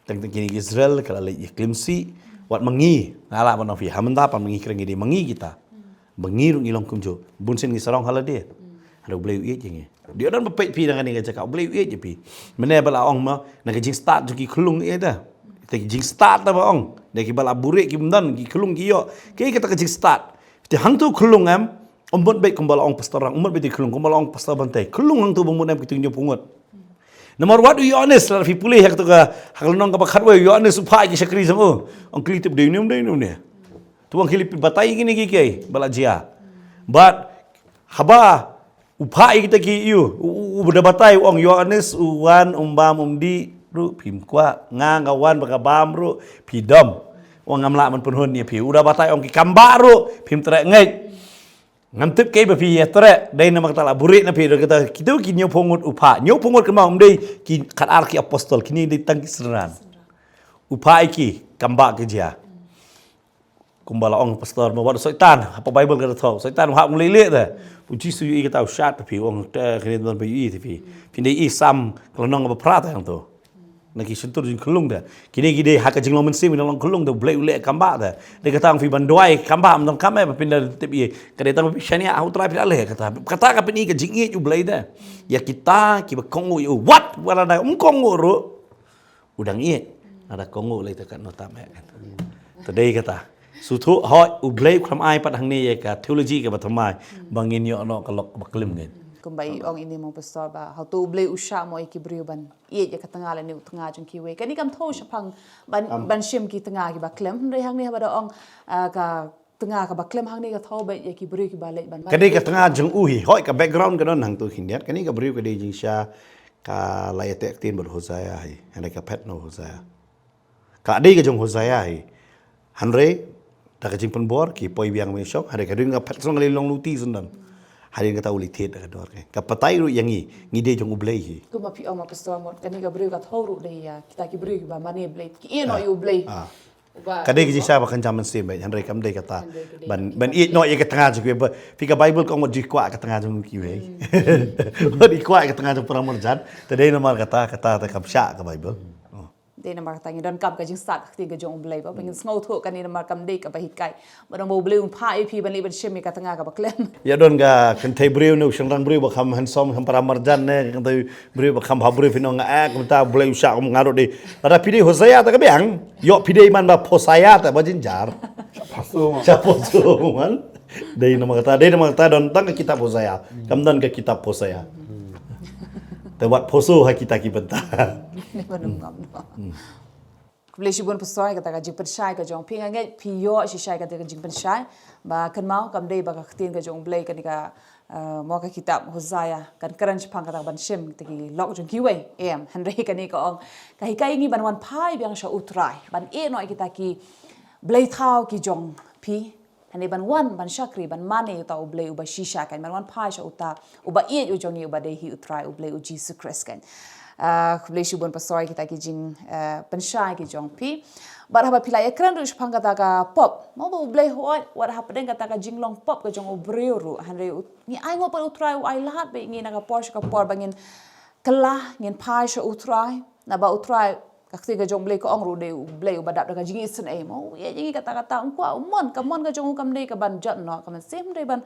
tang tang kine Israel ka la leit ïa klim sih. Wat ma ngi nga lah ban ong phi ha mynta pat ma ngi kren ngi dei ma ngi kita. Ba ngi ruh ngi long kumjuh bun sien ngi sarong ha lade. Hada U Blei u ïeit ïa ngi. Dei don ba peit phi na kane ka jaka U Blei u ïeit ïa phi. Mynne ba la ong ma na ka jingstad jong ki khlung ïa ta. Te jingstad ta ba ong da ki ba la buhrieh ki bym don ki khlung ki ïoh. Ki kata ka jingstad. Te hangtu khlung em. Ym mut beit kumba la ong pastor Rang, ym mut beit khlung kumba la ong pastor Bantai. Khlung hangtu ba mut em ki tu ñiew pungut. Namar wat u Ïoannis la phi pule ha katu ka ha ka lynnong kaba khatwei u Ïoannis u phah ïa ki shakri jong u. Ong ki leit tip dei ne ym dei ne. Tu ong ki leit batai kine ki kiei ba la jia. Bad haba u phah ïa kita ki ïa u u da batai u ong Ïoannis u wan um bam um dih ruh phim kwah, nga nga wan ba ka bam ruh phi dom. U ong ngam lah ban pynhun ïa phi. U da batai ong ki kambah ruh phim treh ngeit. Ngam tip kaei ba phi ïa treh, dei namar kata la buhrieh na phi, da kata kitu ki ñiew pungut u phah. Ñiew pungut kynmaw ym dei ki khatar ki apostol, kine dei tang ki synran. U phah ïa ki, kambah ki jia. Kumba la ong pastor, ma wat u Soitan, haba Bible ka da thoh, Soitan u hap u lei lei da. U Jisu ïohi kata u shad phi, u ong te kine don ba ïohi te phi. Phi dei i Sam, ka lynnong ba phra ta hangtu. Na ki shyntur jingkhlung da. Kine ki dei ha ka jinglong mynsiem ki long khlung da U Blei u leh kambah da. Dei kata ong phi ban duwai kambah ym don kam eh ba phin da tip ïa. Ka dei tang phi shaniah ha U Trai phi da leh kata. Kata ka pyni ka jingïeit U Blei da. Ïa kita kiba kohnguh ïa u wat wat lada um kohnguh ruh. U dang ïeit. Lada kohnguh lei ta katno tam eh. Te dei kata. Suthu hoi U Blei u khlem ai pat hangne ïa ka theology kaba thymmai ba ngin ïoh noh ka lok ba klim ngin. Kumba i ong ine mo pastor ba hangtu U Blei u shah mo ïa ki briew ban ïeit ïa ka tnga lane u tnga jong kiwei. Kane kam thew shaphang ban ban shim ki tnga kiba khlem. Hynrei hangne haba da ong ah, ka tnga kaba khlem hangne ka thew beit ïa ki briew kiba leit ban. Ka dei ka tnga jong u hi. Hoi ka background ka don hangtu khyndiat. Kane ka briew ka dei jingshisha ka la ïateh ktien bad Hosea hi. Hynrei ka phet na u Hosea. Ka dei ka jong Hosea hi. Hynrei da ka jingpynbor ki poi biang mei shong. Hynrei ka dei ka phet song ka lei long luti sendang. Hadien kata u leit thied da ka dor ka. Ka batai ruh ïa ngi, ngi dei jong U Blei hi. Kumba phi ong ma pastor mut kane ka briew ka thew ruh dei ïa kita ki briew kiba mane Blei. Ki ïeh noh ïa U Blei. Ka dei ka jingshisha ba kynja mynsiem beit, hynrei kam dei kata. Ban ban ïeit noh ïa ka tnga jong kiwei. Phi ka Bible ka ong wat ju kwah ka tnga jong kiwei. Wat ju kwah ka tnga jong para marjan. Te dei namar kata kata te kam shah ka Bible. Dei namar kata ngi donkam ka jingstad ka ktien ka jong U Blei ba ngin sngewthuh kane namar kam dei kaba hikai. Ba dang ba U Blei un phah ïa phi ban leit ban shim ïa ka tnga kaba khlem. Ïa don ka kynthei briew ne u shynrang briew ba kham handsome kham para marjan ne ka kynthei briew ba kham ha briew phi nong nga eh kumta U Blei u shah kum nga ruh dei. Lada phi dei Hosea ta ka biang. Ïoh phi dei man ba Hosea ta ba jinjar. Sha pasu man. Dei namar kata dei namar kata don tang ka kitab Hosea. Kam don ka kitab Hosea. Te wat phoso ha kita ki bynta. Khublei shibun pastor ïa kata ka jingpynshai ka jong phi, nga ngeit phi ïoh shisha ïa kata ka jingpynshai ba kynmaw kam dei ba ka ktien ka jong Blei kane ka, eh, mo ka kitab Hosea kan kren shaphang kata ka ban shim kita ki lok jong kiwei, em, hynrei kane ka ong ka hikai ngi ban wan phai biang sha U Trai ban ïeh noh ïa kita ki blei thaw ki jong phi. Hynrei ban wan ban shakri ban mane uta U Blei uba shisha, kan ban wan phai sha uta uba ïeit u jong ngi uba dei hi U Trai U Blei U Jisu Khrist kan. Ah, khublei shibun pastor ïa kita ki jing, eh, pynshai ki jong phi. Bad haba phi la ïakren ruh shaphang kata ka pop, mo ba U Blei hooid wat hapdeng kata ka jinglong pop ka jong u briew ruh, hynrei u, ngi ai nguh pat U Trai u ai lad bad ngi na ka por sha ka por ba ngin kylla, ngin phai sha U Trai. Naba U Trai, ka ktien ka jong U Blei ka ong ruh u dei U Blei uba dap da ka jingisynei, mo u ïeit ïa ngi katta katta, um kwah u mon, ka mon ka jong u kam dei ka ban jot noh ka mynsiem, hynrei ban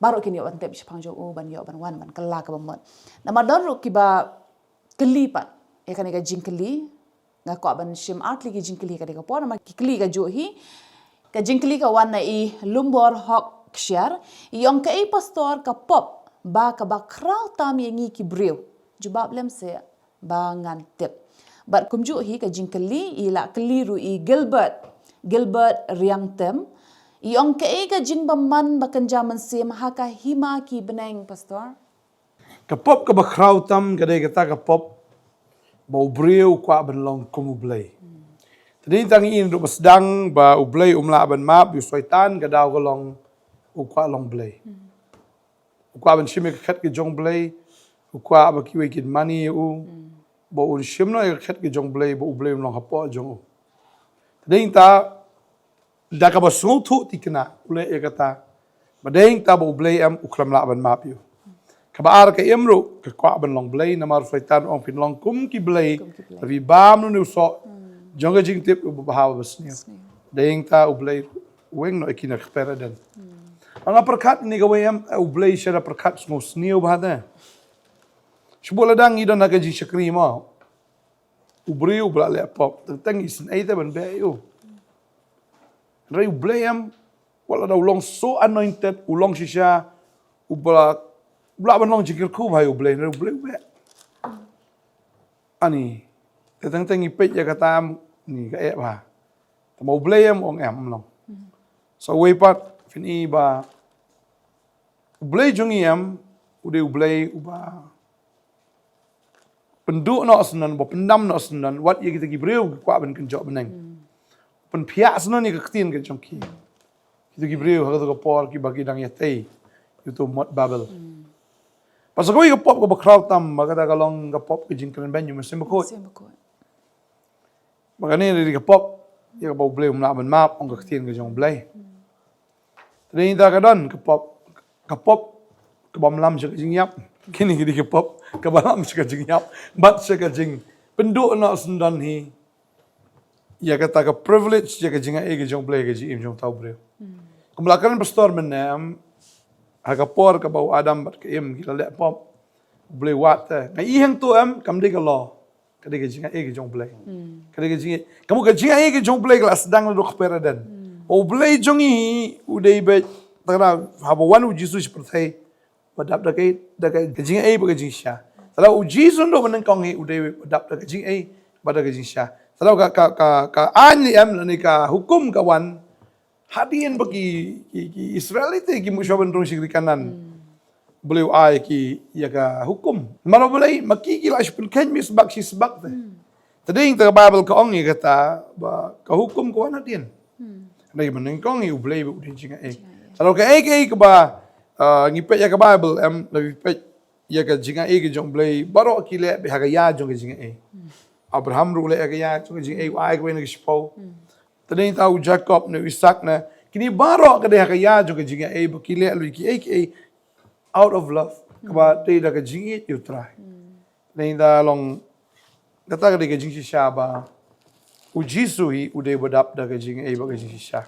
baroh kin ïoh ban tip shaphang jong u, ban ïoh ban wan ban kylla kaba mut. Namar don ruh kiba kylli pat ïa kane ka jingkylli. Nga kwah ban shim ar tylli ki jingkylli ha kane ka por, namar ki kylli kajuh hi. Ka jingkylli ka wan na i Lumbor Hok Kshiar, i ong, kaei pastor ka pop ba kaba khraw tam ïa ngi ki briew? Jubab lem seh ba ngan tip. Bad kumjuh hi ka jingkylli i la kylli ruh i Gilbert, Gilbert Riangtem. I ong, kaei ka jingbymman ba kynja mynsiem ha ka hima ki bneng, pastor? Ka pop kaba khraw tam ka dei kata ka pop ba u briew u kwah ban long kum U Blei. Te dei tang ïa ngi ruh ba sdang ba U Blei um lah ban map ïa u Soitan, ka daw ka long u kwah long Blei. U kwah ban shim ïa ka khet ka jong Blei, u kwah ba kiwei kin mane ïa u, ba un shim noh ïa ka khet ka jong Blei, ba U Blei un long hapoh jong u. Te dei ta da kaba sngewthuh thikna u leh ïa kata. Ba dei ta ba U Blei em u khlem lah ban map ïa u. Kaba ar ka im ruh ka kwah ban long Blei, namar u Soitan u ong phin long kum ki blei. Kum ki blei. Phi bam noh ïa u soh jong ka jingtip uba bha uba sniew. Sniew. Dei ta U Blei u weng noh ïa ki na ka kper Eden. Nga pyrkhat ïa kawei em, eh, U Blei sha da pyrkhat sngewsniew bha te. Shu buh lada ngi don ha ka jingshakri mo. U briew uba la leh pop, teng teng isynei te ban beh ïa u. Hynrei U Blei em, wat lada u long so anointed, u long shisha uba la, uba lah ban long jingkyrkhu bha ïa U Blei, hynrei U Blei u beh. Ani, te teng teng ngi peit ïa kata em, ni ka eh bha. Tangba U Blei em, ong em, em long. Sa uwei pat phin i ba U Blei jong ngi em, u dei U Blei uba pynduh noh syndon, ba pyndam noh syndon wat ïa kita ki briew ki kwah ban kynjoh bneng. Pynphiah syndon ïa ka ktien ka jong ki. Kita ki briew ha kata ka por kiba ki dang ïatei ïa uto u mot Babel. Bad sa kawei ka pop kaba khraw tam ba kata ka long ka pop ka jingkren beiñ ïa u Mynsiem Bakhuid. Mynsiem Bakhuid. Ba kane dei ka pop ïa kaba U Blei um lah ban map, ong ka ktien ka jong U Blei. Te dei ta ka don ka pop, ka pop kaba ym lam sha ka jingïap. Kine ki dei ka pop kaba lam sha ka jingïap bad sha ka jingpynduh noh syndon hi ïa kata ka privilege, ïa ka jingai ka jong U Blei, ka jingim jong uta u briew. Kumba la kren pastor mynne em, ha ka por kaba u Adam bad ka Im ki la leh pop, U Blei u wad te. Nga i hangto em, kam dei ka law. Ka dei ka jingai ka jong U Blei. Ka dei ka jingai. Ka mut ka jingai ka jong U Blei ka la sdang naduh kper Eden. Ba U Blei jong ngi u dei beit, tang haba wan U Jisu sha pyrthei, ba dap da ka, da ka jingai bad ka jingshisha. Te lada U Jisu un dei ba nyngkong hi, u dei ba dap da ka jingai bad da ka jingshisha. Te lada ka, ka, ka, ka aiñ lane ka hukum ka wan hadien ba ki, ki, ki Israel te ki mut shuwa ban rung shakri Kanaan. U Blei u ai ki ïa ka hukum. Namar U Blei ma ki ki la shu pynkheiñ mih sbak shi sbak te. Te dei ta ka Baibl ka ong ïa kata ba ka hukum ka wan hadien. Dei ba nyngkong ïa U Blei ba u dei jingai. Te lada kaei kaei kaba, ah, ngi peit ïa ka Baibl em, lada ngi peit ïa ka jingai ka jong U Blei, baroh ki leh beit ha ka ïa jong ka jingai. Abraham ruh u leh ha ka ïa jong ka jingai, u ai kawei na ka shiphew. Te dei ta u Jakob ne u Isak ne, kine baroh ka dei ha ka ïa jong ka jingai ba ki leh lut kiei kiei out of love, kaba dei da ka jingïeit ïa U Trai. Te dei ta long kata ka dei ka jingshisha ba U Jisu hi u dei ba dap da ka jingai bad ka jingshisha.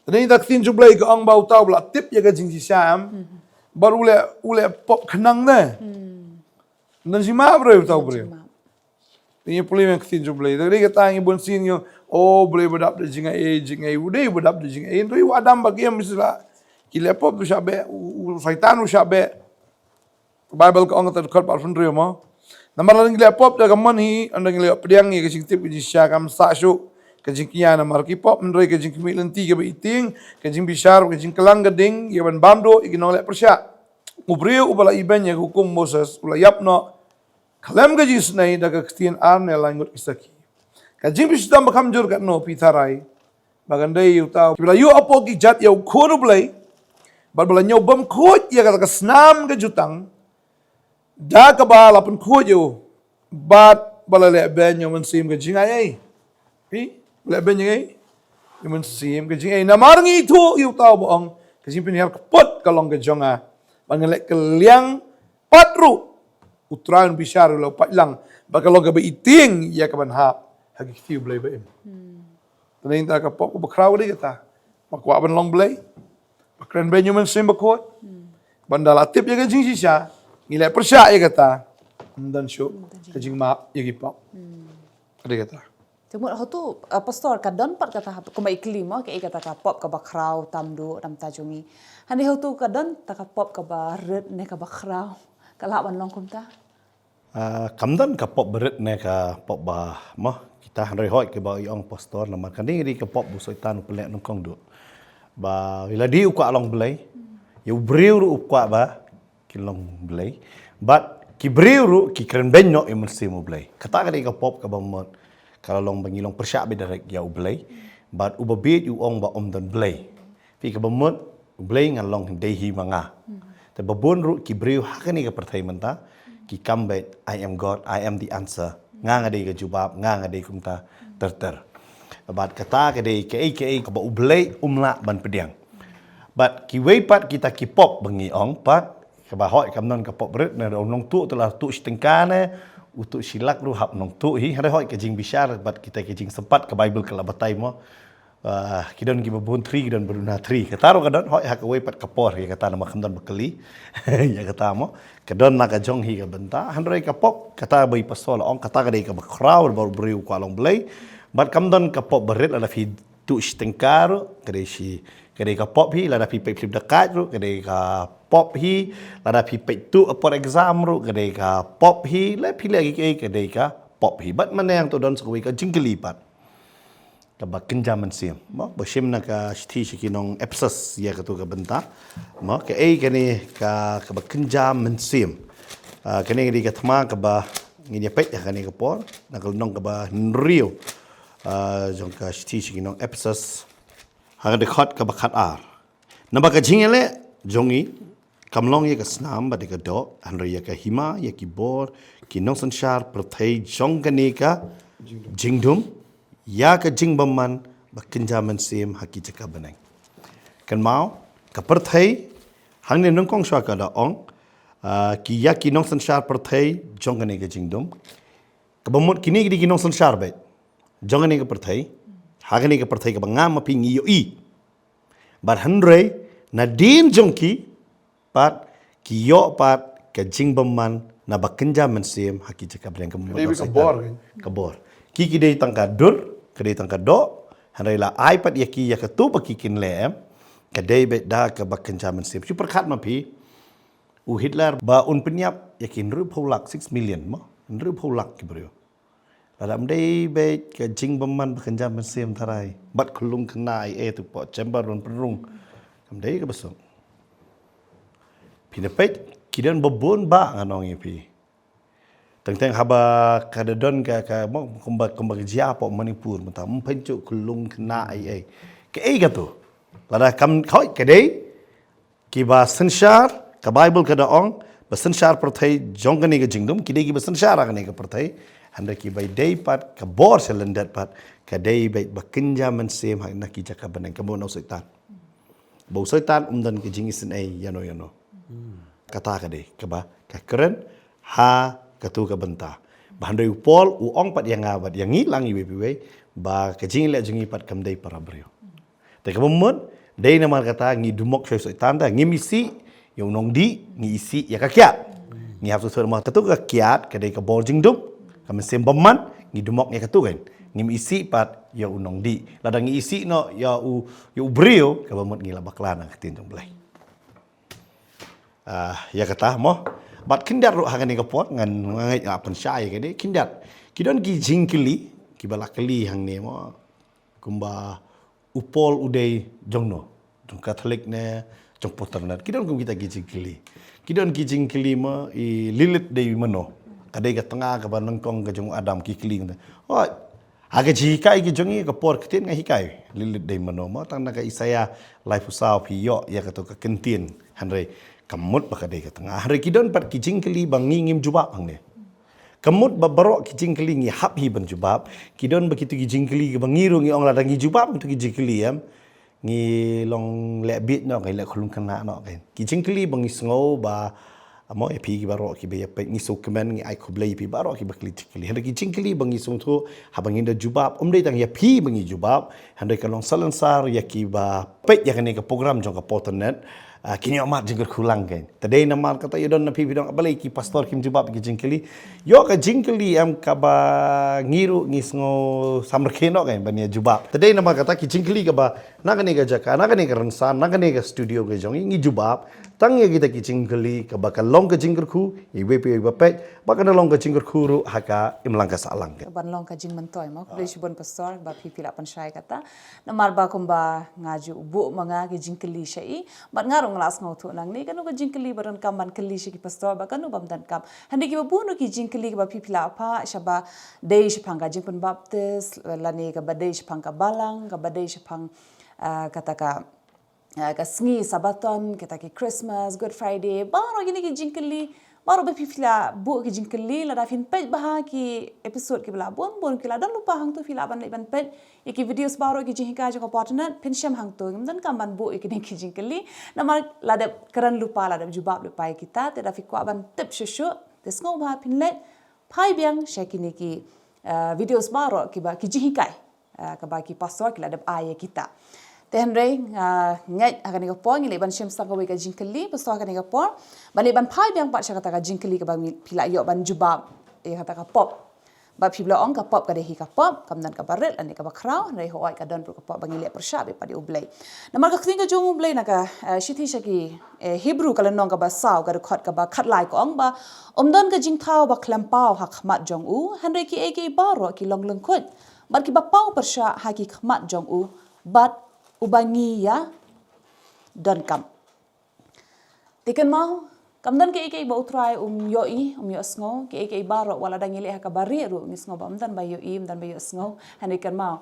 Te dei ta ka ktien jong U Blei ka ong ba uta uba la tip ïa ka jingshisha em, bad u leh, u leh pop khnang ne. Nang jingmap briew uta u briew. Ngi pule ïa ka ktien jong U Blei. Te dei kata ngi bun sien ngi ong, o, U Blei ba dap da jingai, jingai, u dei ba dap da jingai. Hynrei u Adam bad ka Im shisha ki leh pop, u shah beh, u, u Soitan u shah beh. Baibl ka ong kata dkhot ba arphew hynriew mo. Namar lada ngi leh pop da ka mon hi, ynda ngi leh pdiang ïa ka jingtip ka jingshisha kam sah shuh ka jingkñia namar ki pop, hynrei ka jingkhmih lynti kaba ïa ïing, ka jingbishar, ka jingkylla ka ding ïa ban bam duh ïa ki nongleh pyrshah. U briew uba la ibeiñ ïa ka hukum Moses u la ïap noh khlem ka jingisynei da ka ktien ar ne lai ngut ki sakhi. Ka jingpynshitom ba kham jur katno phi tharai ba kan dei ïa uta uba la ïoh hapoh ki jait ïa u Khun U Blei, bad ba la ñiew bymkhuid ïa kata ka snam ka jutang, da kaba la pynkhuid ïa u, bad ba la leh beiñ ïa u Mynsiem ka jingai ei. Phi, leh beiñ ïa u Mynsiem ka jingai ei. Namar ngi ithuh ïa uta uba ong, ka jingpynhiar kput ka long ka jong nga, bad ngan leh kylliang pat ruh. U Trai un bishar ïa u, la u pait lang, bad ka long kaba ïa ïing ïa ka ban hap ha ki kti U Blei ba im. Te nangta ka pop kaba khraw ka dei kata, ba kwah ban long Blei, ba kren beiñ ïa u Mynsiem Bakhuid. Ba ynda la tip ïa ka jingshisha, ngi leh pyrshah ïa kata, ym don shuh ka jingmap ïa ki pop. Ka dei kata. Te mut hato, uh, Pastor, ka don pat kata, kumba i kylli mo, kaei kata ka pop kaba khraw tam duh namar jong ngi. Hangne hato ka don ta ka pop kaba rit ne kaba khraw, ka lah ban long kumta? Ah, kam don ka pop ba rit ne ka pop ba mo, kita, hynrei hooid kiba i ong Pastor, namar kane ka dei ka pop ba u Soitan u pynleh nyngkong duh. Ba lada u kwah long Blei, ïa u briew ruh u kwah ba kin long Blei. Bad ki briew ruh ki kren beiñ noh ïa u Mynsiem U Blei. Kata ka dei ka pop kaba mut ka la long ba ngi long pyrshah beit direct ïa U Blei. Bad uba bieit u ong ba ym don Blei. Phi, kaba mut U Blei nga long dei hi ma nga. Te ba bun ruh ki briew ha kane ka pyrthei mynta ki kam beit, "I am God, I am the answer." Nga nga dei ka jubab, nga nga dei kumta ter ter. Bad kata ka dei kaei kaei kaba U Blei um lah ban pdiang. Bad kiwei pat kita ki pop ba ngi ong pat, kaba hooid kam don ka pop rit ne, u nongtuh te la tuh shi tyngka ne, u tuh shi lak ruh hap nongtuh hi, hynrei hooid ka jingbishar bad kita ki jingsympat ka Baibl ka la batai mo. Ah, ki don kiba bun thri, ki don ba duna thri. Kata ruh ka don, hooid ha kawei pat ka por ïa kata namar kam don ba kylli ïa kata mo. Ka don na ka jong hi ka bynta, hynrei ka pop kata ba i Pastor la ong, kata ka dei kaba khraw ba u briew u kwah long Blei. Bad kam don ka pop ba rit, lada phi tuh shi tyngka ruh ka dei shi, ka dei ka pop hi, lada phi peit phlim da kait ruh ka dei ka pop hi, lada phi peit tuh apot exam ruh ka dei ka pop hi, lada phi leh kiei kiei ka dei ka pop hi. Bad mynne hangto don sa kawei ka jingkylli pat kaba kynja mynsiem mo, ba shim na ka shithi sha ki nong Ephesus ïa katu ka bynta mo, kaei kane ka, kaba kynja mynsiem. Ah, kane ka dei ka thma kaba ngin ïa peit ha kane ka por, na ka lynnong kaba hynriew, ah, jong ka shithi sha ki nong Ephesus, ha ka dkhot kaba khatar. Naba ka jingïaleh jong ngi kam long ïa ka snam bad ïa ka doh, hynrei ïa ka hima, ïa ki bor ki nongsynshar pyrthei jong kane ka jingdum, ïa ka jingbymman ba kynja mynsiem ha ki jaka bneng. Kynmaw, ka pyrthei, hangne nyngkong shuwa ka da ong, ah, ki, ïa ki nongsynshar pyrthei jong kane ka jingdum. Kaba mut kine ki dei ki nongsynshar beit jong kane ka pyrthei, ha kane ka pyrthei kaba nga ma phi ngi ïohi. Bad hynrei nadien jong ki pat ki ïoh pat ka jingbymman naba kynja mynsiem ha ki jaka bneng. Ka dei ka bor, ka bor. Ki, ki dei tang ka dur, ka dei tang ka doh, hynrei la ai pat ïa ki ïa katu ba ki kin leh, em, ka dei beit da kaba kynja mynsiem. Shu pyrkhat ma phi, u Hitler ba un pynïap ïa ki hynriewphew lak, six million mo, hynriewphew lak ki briew. Lada ym dei beit ka jingbymman ba kynja mynsiem tharai, bad khyllung khynnah ei ei, tu poh chamber ruh pynrung, kam dei kaba suk. Phin ïa peit, ki don ba bun ba ngan ong ïa phi. Teng teng haba ka da don ka, ka mo, kumba, kumba ka jia poh Manipur mynta, ym pynjah khyllung khynnah ei ei. Kaei katu? Lada kam, hooid ka dei kiba synshar, ka Baibl ka da ong, ba synshar pyrthei jong kane ka jingdum, ki dei kiba synshar ha kane ka pyrthei, hynrei kiba dei pat ka bor sha lyndet pat, ka dei beit ba kynja mynsiem ha na ki jaka bneng, kaba u Soitan. Ba u Soitan um don ka jingisynei ïano ïano. Kata ka dei kaba ka kren ha katu ka bynta. Ba hynrei u Paul u ong pat ïa nga bad ïa ngi lang iwei pa iwei, ba ka jingïaleh jong ngi pat kam dei para briew. Te kaba mut, dei namar kata ngi dumok sha u Soitan, te ngim isih ïa u nongdih, ngi isih ïa ka kiad. Ngi hap sngewthuh namar katu ka kiad ka dei ka bor jingdum, ka mynsiem bymman, ngi dumok ïa katu kan. Ngim isih pat ïa u nongdih. Lada ngi isih noh ïa u, ïa u briew, kaba mut ngi la bakla na ka ktien jong U Blei. Ah, ïa kata mo. Bad khyndiat ruh ha kane ka por ngan ngeit nga pynshai kane khyndiat. Ki don ki jingkylli kiba la kylli hangne mo. Kumba u Paul u dei jong no, jong Katholik ne jong Protestant. Ki don kum kita ki jingkylli. Ki don ki jingkylli mo i Lilith dei mano. Ka dei ka tnga kaba nyngkong ka jong Adam ki kylli. Oh, ha ka jinghikai ki jong i ka por ktien nga hikai Lilith dei mano mo, tang na ka Isaïah laiphew saw phi ïoh ïa kato ka kyntien. Hynrei ka mut ba ka dei ka tnga. Hynrei ki don pat ki jingkylli ba ngi ngim jubab hangne. Ka mut ba baroh ki jingkylli ngi hap hi ban jubab. Ki don ba kito ki jingkylli ba ngi ruh ngi ong lada ngi jubab kito ki jingkylli em, ngi long leh bit noh, ngi leh khulung khynnah noh. Ki jingkylli ba ngi sngew ba, mo, ïa phi ki baroh kiba ïa peit, ngi sngewkmen, ngi ai khublei ïa phi baroh kiba kylli jingkylli. Hynrei ki jingkylli ba ngi sngewthuh haba ngi da jubab, ym dei tang ïa phi ba ngi jubab, hynrei ka long salonsar ïa kiba peit ïa kane ka program jong ka Pawtnat. Ah, kin ïoh mad jingkyrkhu lang kein. Te dei namar kata ïa don na phi phi dong balei ki pastor kim jubab ki jingkylli. Ïoh ka jingkylli em kaba ngi ruh ngi sngew samrkhie noh kein ban ïa jubab. Te dei namar kata ki jingkylli kaba na kane ka jaka, na kane ka rynsan, na kane ka studio ka jong ngi, ngi jubab tang ïa kita ki jingkylli kaba ka long ka jingkyrkhu ïa iwei pa iwei ba peit, ba kan long ka jingkyrkhu ruh ha ka imlang ka sahlang kein. Ban long ka jingmyntoi mo. Khublei shibun pastor ba phi phi la pynshai kata. Namar ba kumba nga ju buh ma nga ki jingkylli sha i, bad nga ruh nga la sngewthuh nangne kano ka jingkylli ba donkam ban kylli sha ki pastor, ba kano bym donkam. Hynrei kiba bun ruh ki jingkylli kaba phi phi la phah, shaba dei shaphang ka jingpynbaptis, lane kaba dei shaphang ka balang, kaba dei shaphang, ah, kata ka, ah, ka sngi Sabbaton, kita ki Christmas, Good Friday, baroh kine ki jingkylli, baroh ba phi phi la buh ki jingkylli, lada phin peit bha ki episode kiba la bun bun ki la don lypa hangto, phi lah ban leit ban peit ïa ki videos baroh ki jinghikai jong ka Pawtnat, phin shem hangto, ngim donkam ban buh ïa kine ki jingkylli. Namar la dep kren lypa, la dep jubab lypa ïa kita, te da phi kwah ban tip shuh shuh, te sngewbha phin leit phai biang sha kine ki, eh, videos baroh kiba ki jinghikai, eh, kaba ki pastor ki la dep ai ïa kita. Te hynrei nga ngeit ha kane ka por ngi leit ban shim sa kawei ka jingkylli, pastor, ha kane ka por ban leit ban phai biang pat sha kata ka jingkylli kaba ngi, phi la ïoh ban jubab ïa kata ka pop. Ba phi la ong ka pop ka dei hi ka pop, kam don kaba rit lane kaba khraw, hynrei hooid ka don ruh ka pop ba ngi leh pyrshah bad pat ïa U Blei. Namar ka ktien ka jong U Blei na ka, eh, shithi sha ki, eh, Hebru ka lynnong kaba saw ka dkhot kaba khatlai ka ong ba, ym don ka jingthaw ba khlem paw ha khmat jong u, hynrei kiei kiei baroh ki long lyngkhuit bad kiba paw pyrshah ha ki khmat jong u, bad uba ngi ïa donkam. Te kynmaw, kam don kiei kiei ba U Trai um ïohi, um ïohsngew, kiei kiei baroh, wat la dang ngi leh ha kaba rieh ruh, ngi sngew ba ym don ba ïohi, ym don ba ïohsngew, hynrei kynmaw,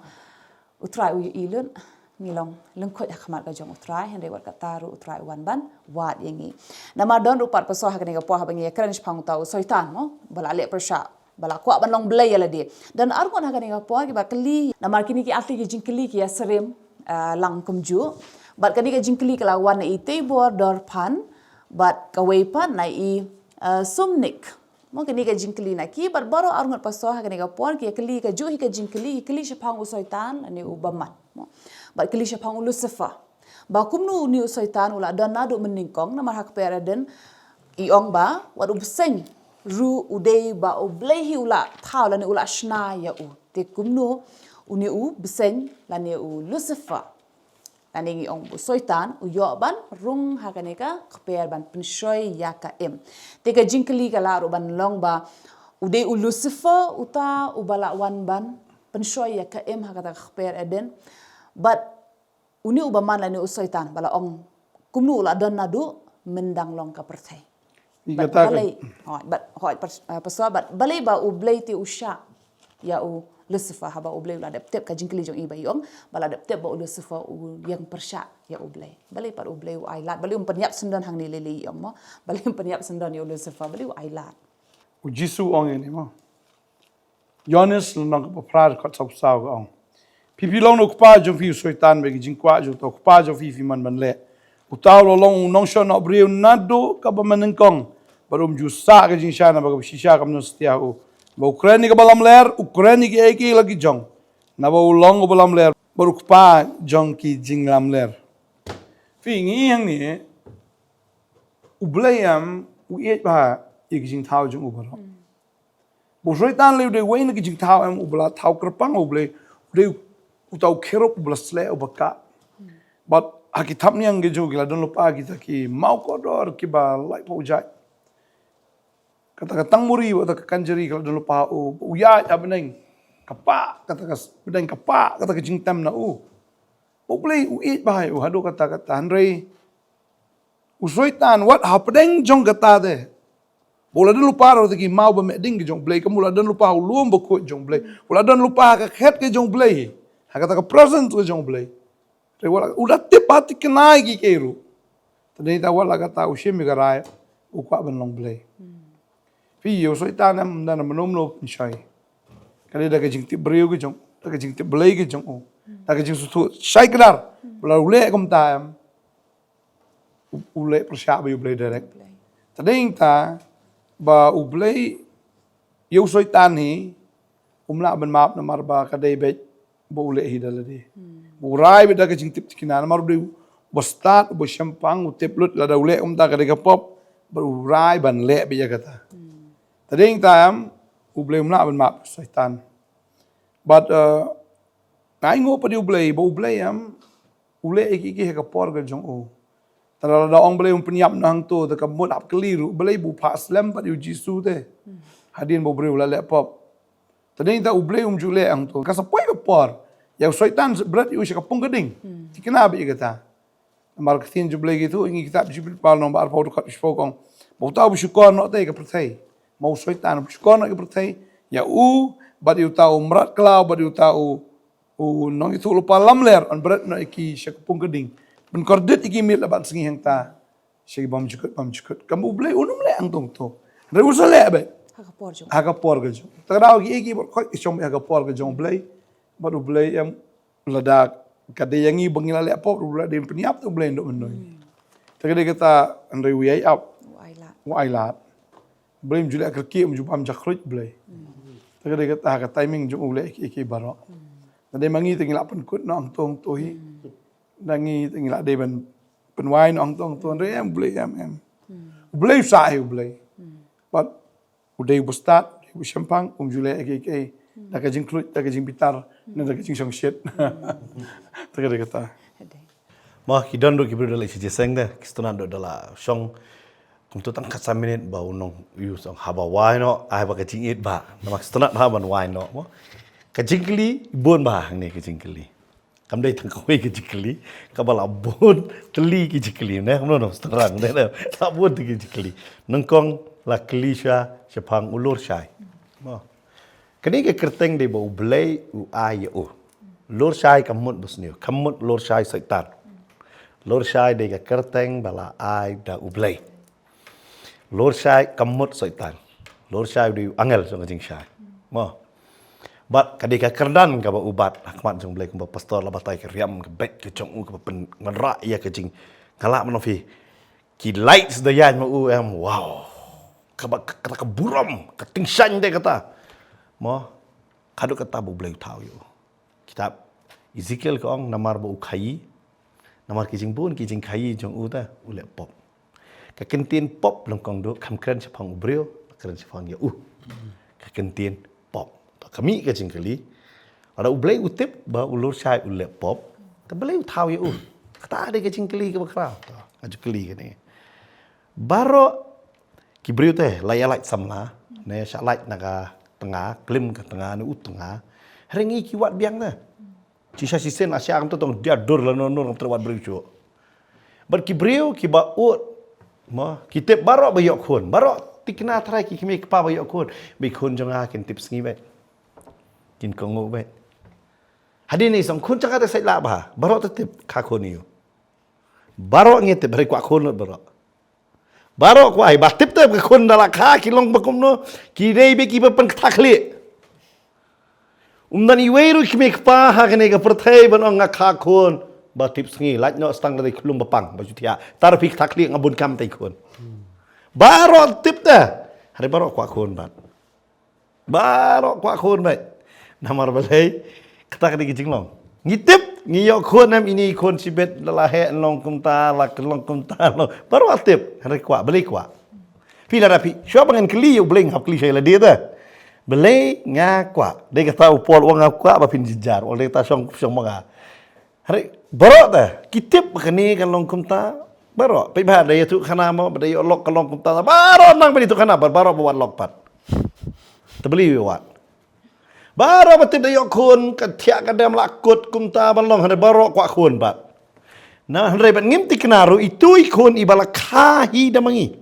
U Trai u ïohi lut, ngi long lyngkhuit ha khmat ka jong U Trai, hynrei wat kata ruh U Trai u wan ban wad ïa ngi. Namar don ruh pat pastor ha kane ka por haba ngi ïa kren shaphang uta u Soitan mo, ba la leh pyrshah, ba la kwah ban long blei ïa lade. Don arngut ha kane ka por kiba kylli, namar kine ki artylli ki jingkylli ki ïa syriem, ah, lang kumjuh. Bad kane ka jingkylli ka la wan na i Teibor Dorphan, bad kawei pat na i, ah, Sumnik. Mo, kane ka jingkylli na ki, bad baroh arngut pastor ha kane ka por ki ïa kylli kajuh hi ka jingkylli, ki kylli shaphang u Soitan lane u bymman. Mo. Bad kylli shaphang u Lucifer. Ba kumno une u Soitan u la don naduh mynnyngkong, namar ha kper Eden i ong ba wat u bseiñ ruh u dei ba U Blei hi u la thaw lane u la shna ïa u. Te kumno une u bseiñ lane u Lucifer, lane ngi ong u Soitan, u ïoh ban rung ha kane ka kper ban pynshoi ïa ka im. Te ka jingkylli ka lah ruh ban long ba u dei u Lucifer uta uba la wan ban pynshoi ïa ka im ha kata ka kper Eden. Bad une u bymman lane u Soitan ba la ong kumno u la don naduh myndang long ka pyrthei. Ïa bad kata ka balei, hooid, bad, hooid, pers-, eh, pastor, bad balei ba U Blei te u shah ïa u Lucifer, haba U Blei u la dep tip, ka jingkylli jong i ba i ong ba la dep tip ba u Lucifer u ïeng pyrshah ïa U Blei. Balei pat U Blei u ailad, balei um pynïap syndon hangne lei lei i ong mo. Balei um pynïap syndon ïa u Lucifer, balei u ailad. U Jisu u ong ïa ne mo. Ïoannis lynnong kaba phra dkhot sawphew saw ka ong, phi phi long na u kpa jong phi u Soitan, bad ki jingkwah jong uta u kpa jong phi phi mon ban leh. Uta u la long u nongshah noh briew naduh kaba mynnyngkong, bad um ju sah ka jingshai, naba kaba shisha kam don satia ha u. Ba u kren ïa kaba lamler, u kren ïa kiei kiei la ki jong, naba u long uba lamler bad u kpa jong ki jinglamler. Phi, ngi ïohi hangne, U Blei em u ïeit bha ïa ki jingthaw jong u baroh. Hmm. Ba u Soitan lei u dei uwei na ki jingthaw em uba la thaw kyrpang U Blei, u dei uta u kherub uba la sleh uba kah. Hmm. Bad ha ki thapniang ki jong u ki la don lypa kita ki mawkordor kiba laiphew jait. kata ka tangmuri, kata ka kanjari ka la don lypa ha u, u ïaid ha bneng ka pah, kata ka bneng ka pah, kata ka jingtem na u. Ba U Blei u ïeit bha ïa u haduh katta-katta, hynrei u Soitan wat hapdeng jong kata te, ba u la don lypa ruh ha ki maw ba meh ding ki jong U Blei, kum u la don lypa ha u lum bakhuid jong U Blei, u la don lypa ha ka khet ka jong U Blei, ha kata ka presence ka jong U Blei. Te wat la, u la tip, ha thikna ïa kiei kiei ruh. Te dei ta wat la kata u shim ïa ka rai, u kwah ban long Blei. Phi ïohi u Soitan em, ym don mano mano pynshoi. Ka dei da ka jingtip briew ka jong, da ka jingtip Blei ka jong u, da ka jingsngewthuh shai kdar. Ba la u leh kumta em, u, u leh pyrshah bad U Blei direct. Te dei ta ba U Blei ïa u Soitan hi um lah ban map namar ba ka dei beit ba u leh hi da lade. Ba u rai beit da ka jingtip thikna namar u dei uba stad, uba shemphang, u tip lut lada u leh kumta ka dei ka pop, bad u rai ban leh beit ïa kata. Te dei ta em, U Blei um lah ban map ïa u Soitan. Bad, eh, nga ainguh pat ïa U Blei, ba U Blei em, u leh ïa kiei kiei ha ka por ka jong u. Te lada ong Blei um pynïap noh hangto, te ka mut hap kylli ruh, balei ba u phah slem pat ïa u Jisu te hadien ba u briew u la leh pop. Te dei ta U Blei um ju leh hangto, ka sa poi ka por, ïa u Soitan bret ïa u sha ka pung ka ding. Thikna beit ïa kata. Namar ka ktien jong U Blei ka ïathuh ha ki kitab Jingpynpaw lynnong ba arphew dkhot shiphew ka ong, ba uta uba shukor noh te ïa ka pyrthei, ma u Soitan uba shukor noh ïa ka pyrthei, ïa u bad ïa uta u mrad khlaw bad ïa uta u u nongïathuhlypa lamler yn bret noh ïa ki sha ka pung ka ding, ban kordit ïa ki miet la bad sngi hangta sha ki bymjukut bymjukut. Kum U Blei un ym leh hangto hangto, hynrei u sa leh beit ha ka por jong, ha ka por ka jong. Te ka daw kiei kiei baroh khoit ki shong beit ha ka por ka jong U Blei. Bad U Blei em, lada ka dei ïa ngi ba ngi la leh pop ruh, lada dei pynïap te U Blei un duh mynnoi. Te ka dei kata, hynrei u ïai ap, u ai lad. U ai lad. U Blei um ju leh kyrkieh, um ju bam jakhluit U Blei. Te ka dei kata, ha ka timing jong u leh kiei kiei baroh. Te dei ma ngi te ngi la pynkut noh hangto hangto hi. Da ngi te ngi la dei ban pynwai noh hangto hangto, hynrei em, U Blei em, em. U Blei u sah hi U Blei. Bad u dei uba stad, u dei uba shemphang, um ju leh kiei kiei da ka jingkhluit, da ka jingbitar, ne da ka jingshongshit. Te ka dei kata. Mo, ki don ruh ki briew da la shisha seng de, ki sngewtynnat ruh da la shong kumto tang khatsan minit ba u nong, ïoh song haba wai noh, ai ba ka jingïeit ba. Namar ki sngewtynnat ha ban wai noh, mo. Ka jingkylli bun bha hangne, ka jingkylli. Kam dei tang kawei ka jingkylli, kaba la bun tylli ki jingkylli, ne, kam, no, no, sdang, ne, ne, la bun tylli ki jingkylli. Nyngkong la kylli sha, shaphang u lur shai. Mo. Kane ka kyrteng dei ba U Blei u ai ïa u. Lur shai kam mut basniew, kam mut lur shai Soitan. Lur shai dei ka kyrteng ba la ai da U Blei. Lur shai kam mut Soitan. Lur shai u dei u angel jong ka jingshai. Mo. Bad ka dei ka kyrdan kaba u bat ha khmat jong U Blei, kumba pastor la batai, ka riam ka beit ka jong u kaba pynwanrah ïa ka jing, nga lah ban ong phi, ki lights da ïaid ma u em, wow. Kaba, kata ka burom, ka tyngshaiñ de kata. Mo, ka dei kata ba U Blei u thaw ïa u. Kitab Ezekiel ka ong namar ba u khaïi, namar ki jingbun ki jingkhaïi jong u te u leh pop. Ka ktien pop nyngkong duh kam kren shaphang u briew, kren shaphang ïa u. Ka ktien pop. To ka mih ka jingkylli. Lada U Blei u tip ba u lur shai u leh pop, te balei u thaw ïa u? Kata dei ka jingkylli kaba khraw. To, nga ju kylli kane. Baroh ki briew te la ïa lait samla, ne shah lait na ka tnga, klim ka tnga, ne u tnga. Hynrei ngi ki wad biang te. Shisha shisien la shah kumta tang dia dur la, no, no, ngam treh wad briew shuh. Bad ki briew kiba ud, mo, ki tip baroh ba ïoh khun, baroh thikna tharai ki kmie kpa ba ïoh khun, ba i khun jong nga kin tip sngi beit, kin kohnguh beit. Hadien i song khun jong nga te sait lah bha, baroh te tip kha khun ïa u. Baroh ngi tip, hynrei kwah khun lut baroh. Baroh kwah, ba tip te ba ka khun da la kha ki long ba kumno, ki dei ba kiba pynkthah khlieh. Um don iwei ruh i kmie i kpa ha kane ka pyrthei ban ong nga kha khun ba tip sngi, lait noh, tang da dei khlum ba pang ba shu thiah. Tang phi kthah khlieh, nga bun kam te i khun. Baroh tip te, hynrei baroh kwah khun bad. Baroh kwah khun bad. Namar balei? Kata ka dei ka jinglong. Ngi tip, ngi ïoh khun em, ine i khun shibit, la la heh, long kumta, la long kumta, long. Baroh tip, hynrei kwah, balei kwah? Phi, lada phi, shuwa ba ngan kylli ïa U Blei, nga hap kylli shuwa ïa lade te. Balei nga kwah? Dei kata u Paul u ong nga kwah ba phin jynjar. U ong dei kata shong, shong ma nga. Hynrei baroh te ki tip ba kane kan long kumta, Baroh, peit ba da ïathuh khana mo, ba da ïoh lok ka long kumta. Baroh nang ba da ïathuh khana, bar-, baroh ba wad lok pat. Te beli wad. Baroh ba tip da ïoh khun, ka thiah ka dem la kut kumta ban long, hynrei baroh kwah khun pat. Na hynrei ban ngim thikna ruh, itu i khun iba la kha hi da ma ngi.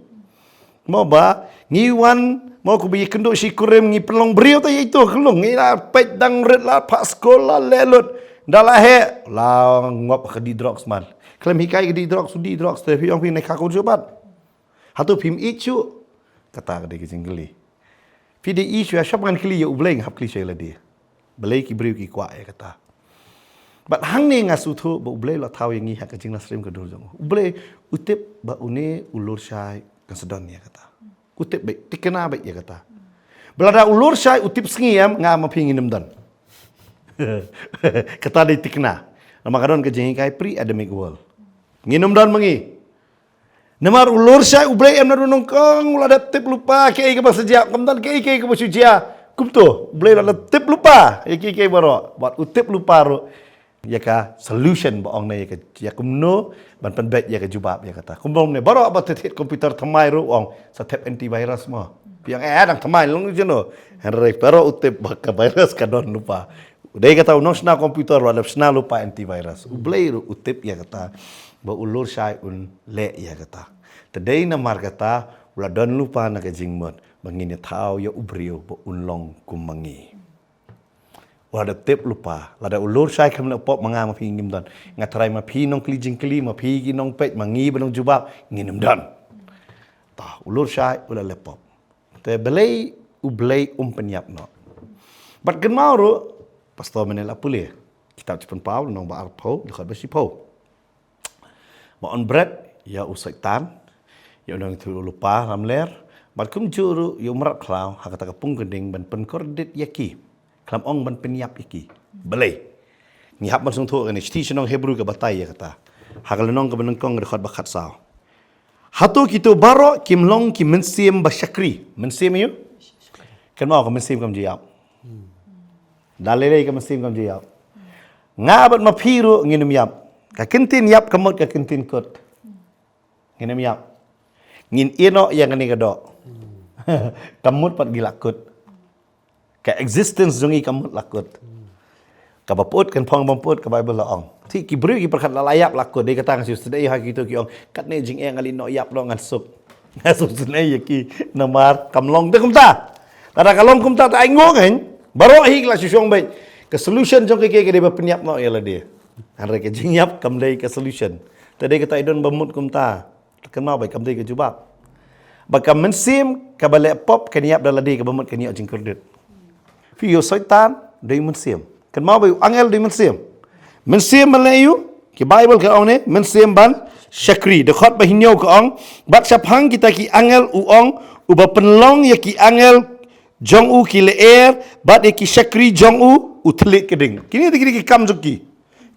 Mo ba, ngi wan, mo, kuba ïakynduh shi kurim, ngi pynlong briew te ïa itu ka long, ngi la peit dang rit, la phah skul, la leh lut, da la heh, la ngop ka dih drugs man. Khlem hikai ka dih drugs, u dih drugs, te phi ong phi ne kha khun shuh pat. Hato phim ïeit shuh? Kata ka dei ka jingkylli. Phi dei ïeit shuh, shah ngan kylli ïa U Blei, nga hap kylli shuh ïa lade. Balei ki briew ki kwah ïa kata. Bad hangne nga sngewthuh ba U Blei u la thaw ïa ngi ha ka jingïasyriem ka dur jong u. U Blei u tip ba une u lur shai kan sa don ïa kata. U tip beit, thikna beit ïa kata. Ba lada u lur shai u tip sngi em, nga ma phi ngin ym don. Kata dei thikna. Namar ka don ka jinghikai pre-Adamic world. Ngin ym don ma ngi. Namar u lur shai U Blei em naduh nyngkong, u la dep tip lypa kaei kaba sa jia, kumta kaei kaei kaba shu jia. Kumto, U Blei u la dep tip lypa ïa kiei kiei baroh. Bad u tip lypa ruh ïa ka solution ba ong ne ïa ka, ïa kumno ban pynbeit ïa ka jubab ïa kata. Kumba ong ne baroh ba thied thied computer thymmai ruh ong sa thep antivirus mo. Phi ong eh dang thymmai long jeno. Hynrei baroh u tip ba ka virus ka don lypa. Dei kata u nongshna computer ruh u la dep shna lypa antivirus. U Blei ruh u tip ïa kata ba u lur shai un leh ïa kata. Te dei namar kata u la don lypa na ka jingmut ba ngin ïa thaw ïa u briew ba un long kum ma ngi. U la dep tip lypa, lada u lur shai kam leh pop ma nga ma phi ngim don. Nga tharai ma phi nongkylli jingkylli, ma phi ki nongpeit, ma ngi ba nongjubab, ngin ym don. Ta u lur shai u la leh pop. Te balei U Blei um pynïap noh. Bad kynmaw ruh, pastor mynne la pule kitab Shiphew Paul, lynnong ba arphew, dkhot ba shiphew. Ba un bret ïa u Soitan, ïa u nongïathuhlypa lamler, bad kumjuh ruh ïa u mrad khlaw ha kata ka pung ka ding ban pynkordit ïa ki. Khlem ong ban pynïap ïa ki. Balei? Ngi hap ban sngewthuh kane, shithi sha nong Hebru ka batai ïa kata. Ha ka lynnong kaba nyngkong, dkhot ba khatsaw. Hato kito baroh kim long ki mynsiem ba shakri? Mynsiem aïu? Kynmaw ka mynsiem kam ju ïap. Da lei lei ka mynsiem kam ju ïap. Nga bad ma phi ruh ngin ym ïap. Ka kyntien ïap ka mut ka kyntien kut. Ngin ym ïap. Ngin ïeh noh ïa kane ka doh. Ka mut pat ngi la kut. Ka existence jong ngi ka mut la kut. Kaba pyut kan phong bym pyut, ka Baibl la ong. Te ki briew ki pyrkhat lada la ïap la kut, dei kata nga shu sdang ha kito ki ong, katne jingeh nga leit noh ïap noh ngan suk. Nga shu sdang ïa ki namar kam long te kumta. Lada ka long kumta te ai nguh ngan. Baroh hi ki la shu shong beit. Ka solution jong ki ka dei ba pynïap noh ïa lade. Hynrei ka jingïap kam dei ka solution. Te dei kata i don ba mut kumta. Kynmaw ba kam dei ka jubab. Ba ka mynsiem kaba leh pop kan ïap da lade, kaba mut kan ïoh jingkordit. Phi, ïa u Soitan dei mynsiem. Kynmaw ba u angel dei mynsiem. Mynsiem ban leh aïu? Ki Baibl ka ong ne mynsiem ban shakri. Dkhot ba hynñiew ka ong, bad shaphang kita ki angel u ong, uba pynlong ïa ki angel jong u ki lyer bad ïa ki shakri jong u, u thylliej ka ding. Kine dei ki, dei ki kam jong ki.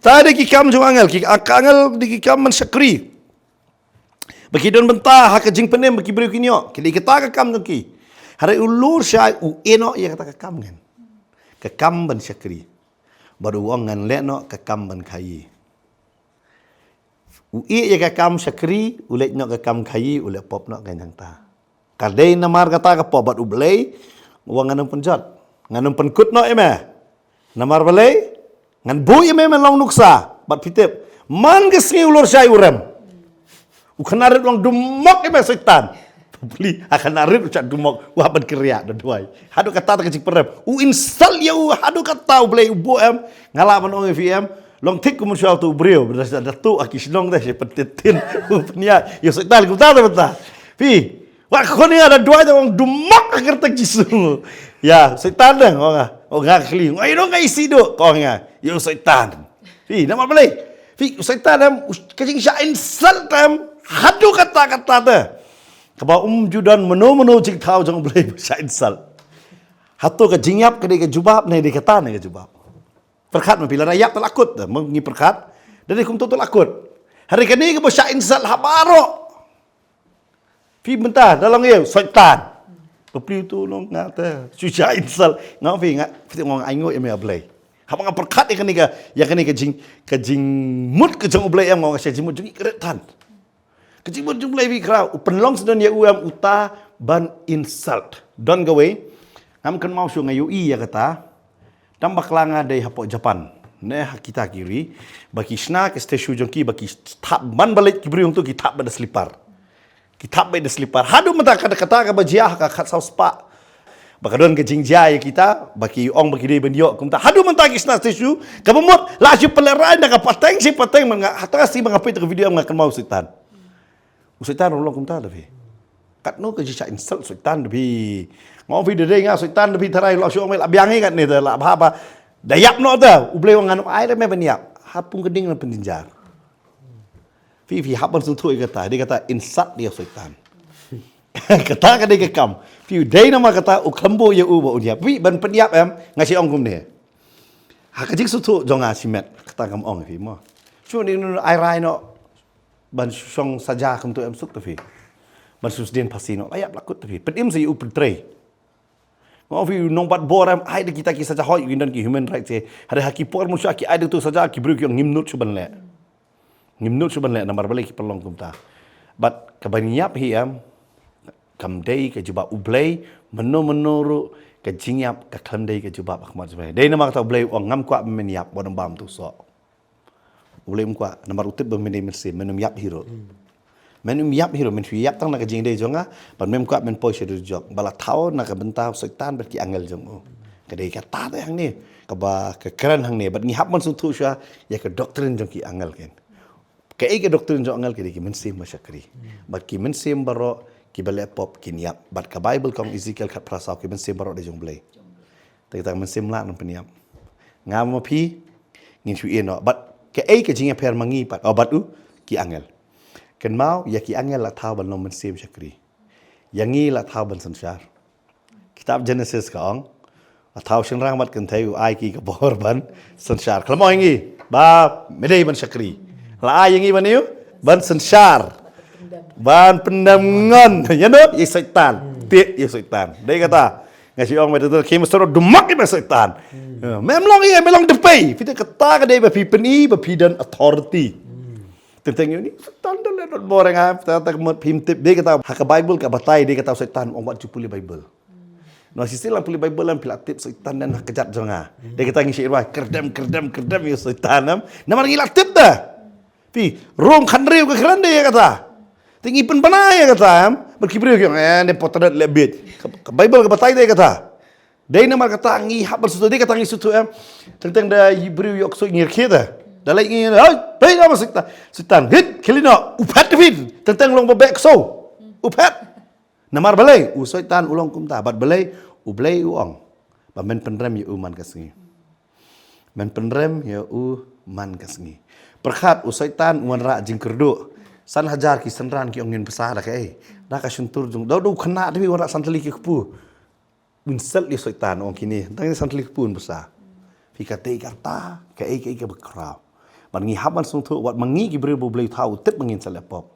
Ta dei ki kam jong angel, ki, ka angel dei ki kam ban shakri. Ba ki don bynta ha ka jingpynim ba ki briew kin ïoh, ki dei kata ka kam jong ki. Hynrei u lur shai u ïeh noh ïa kata ka kam ngan. Ka kam ban shakri. Bad u ong ngan leh noh ka kam ban khaïi. U ïeh ïa ka kam shakri, u leh noh ka kam khaïi, u leh pop noh ka nangta. Ka dei namar kata ka pop bad U Blei u ong ngan ym pynjot. Ngan ym pynkut noh ïa me. Namar balei? Ngan buh ïa me ban long nuksa. Bad phi tip, man ka sngi u lur shai u rem. U khynnah rit u long dumok ïa me Soitan. Beli, ha khynnah rit u shah dumok, u hap ban kyrïah da duwai. Haduh katta ka jingpyrem. U insult ïa u, haduh katta U Blei u buh em. Nga lah ban ong ïa phi em. Long thik kum mynshuwa uto u briew, ba da, da tuh ha ki shnong te, shi pyntin tin. U pynïaid, ïa u Soitan kumta te mynta. Phi, wat khun ïa da duwai te ong dumok ha kyrteng Jisu. Ïa, Soitan te, ong nga. Ong nga khlieh. Ong ïa dong nga isih duh, ong nga. Ïa u Soitan. Phi, namar balei? Phi, u Soitan em, u, ka jingshah insult em, haduh katta katta te. Kaba um ju don mano mano jingthaw jong U Blei ba shah insult. Hato ka jingïap ka dei ka jubab ne dei kata ne ka jubab? Pyrkhat ma phi lada ïap te la kut, mo ngi pyrkhat. Da dei kumto te la kut. Hynrei kane kaba shah insult ha baroh. Phi mynta da long ïa u Soitan. Bapli uto u long nga te shu shah insult. Nga phi nga phi ngong ai nguh ïa me A Blei. Haba nga pyrkhat ïa kane ka, ïa kane ka jing, ka jingmut ka jong U Blei em, nga ong ka shah jingmut jong ngi ka rit than. Jingmut jong U Blei phi khraw, u pynlong sdang ïa u em uta ban insult. Don kawei, ngam kynmaw shuh, nga ïohi ïa kata. Tang bakla nga dei hapoh Japan. Ne ha kita ki ri, ba ki shna ka statue jong ki, ba ki thap ban balei ki briew hangto ki thap bad da slipar. Ki thap bad da slipar. Haduh mynta kata, kata kaba jia ha ka khatsaw spah. Ba ka don ka jingjia ïa kita, ba ki ong ba ki dei ban ïoh kumta. Haduh mynta ki shna statue, kaba mut la shu pynlehrain da ka pateng shi pateng, man nga, hato ka sngi ba nga peit ka video nga kynmaw u Soitan. U Soitan u long kumta da phi. Katno ka jingshah insult Soitan da phi. Nga ong phi da dei nga Soitan da phi, tharai la shu ong la biang hi katne da la bha ba. Da ïap noh da, U Blei u ong ngan ai da me ban ïap. Ha pung ka ding na pynjynjar. Phi, phi hap ban sngewthuh ïa kata, dei kata insult ïa u Soitan. Kata ka dei ka kam. Phi, dei namar kata u khlem buh ïa u ba un ïap. Phi, ban pynïap em, nga shu ong kumne. Ha ka jingsngewthuh jong nga shimet, kata ngam ong phi mo. Shu ni nu ai rai noh. Ban shong saja kumto em suk ta phi. Ban shu sdien phasi noh, la ïap la kut ta phi. Pynïap sa ïa u pyntrei. Nga ong phi u nongbat bor em, ai da kita ki saja hoi, kin don ki human rights eh. Hada ha ki por mynshuwa ki ai da tu saja ki briew ki ong ngim nud shu ban leh. Ngim nud shu ban leh namar balei ki pynlong kumta. Bad kaba ngi ïap hi em, kam dei ka jubab U Blei, mynno mynno ruh ka jingïap ka khlem dei ka jubab ha khmat U Blei. Dei namar kata U Blei u ong ngam kwah ba men ïap, wat nym bam tu soh. U Blei um kwah, namar u tip ba men dei mynsiem, men ym ïap hi ruh. Men ym ïap hi ruh, men shu ïap tang na ka jingdei jong nga, bad men ym kwah men poi sha dujok. Ba la thaw na ka bynta u Soitan bad ki angel jong u. Ka dei kata te hangne, kaba ka kren hangne, bad ngi hap ban sngewthuh shuwa ïa ka doctrine jong ki angel ken. Kaei ka doctrine jong angel ka dei ki mynsiem ba shakri. Bad ki mynsiem baroh kiba leh pop kin ïap. Bad ka Bible ka ong Ezekiel khatphra saw ki mynsiem baroh dei jong U Blei. Te kata ka mynsiem lah nang pynïap. Nga ma phi ngin shu ïeh noh. Bad kaei ka jingïapher ma ngi pat, oh, bad u, ki angel. Kynmaw, ïa ki angel la thaw ban long mynsiem shakri. Ïa ngi la thaw ban synshar. Kitab Genesis ka ong, la thaw shynrang bad kynthei, u ai ki ka bor ban synshar. Khlem ong ïa ngi ba me dei ban shakri. La ai ïa ngi ban ïa u ban synshar. Ban pyndem ngon. Ïa no, ïa Soitan. Te ïa Soitan. Dei kata. Nga shu ong me te ki mesti ruh dumak ïa me Soitan. Ïa, mem long ïa, me long depei. Phi te kata ka dei ba phi pyni ba phi don authority. Teng teng ïa u ni Soitan da leh dot bor ïa nga, kata ka mut phim tip. Dei kata ha ka Bible ka batai, dei kata u Soitan ong wat ju pule Bible. Nang shisien lang pule Bible lang phi la tip Soitan don ha kjat jong nga. Dei kata ngi shu ïa rwai kyrdem kyrdem kyrdem ïa u Soitan em. Namar ngi la tip da. Phi, Rom khathynriew ka kren dei ïa kata. Te ngi pynbna ïa kata em. Bad ki briew ki ong, eh, ne potrat leh bieit. Ka, ka Bible ka batai dei kata. Dei namar kata ngi hap ban sngewthuh, dei kata ngi sngewthuh em. Teng teng da i briew ïoh ksuid ngi rkhie da. Da leit ngi, hei, hei, namar Soitan. Soitan, hit, khie leit noh, u phet, u phet. Teng teng long ba beh ksew. U phet. Namar balei, u Soitan u long kumta, bad balei, U Blei u ong ba men pynrem ïa u man ka sngi. Men pynrem ïa u man ka sngi. Pyrkhat u Soitan u wanrah jingkyrduh. San hajar ki synran ki ong ngin bsa da kaei. Da ka shyntur jong, da u khynnah da phi wanrah san tylli ki kpu. Insult ïa u Soitan, ong kine, tang san tylli ki kpu un bsa. Phi, ka dei kata, kaei kaei kaba khraw. Bad ngi hap ban sngewthuh, wat ma ngi ki briew ba U Blei u thaw, u tip ba ngin sa leh pop.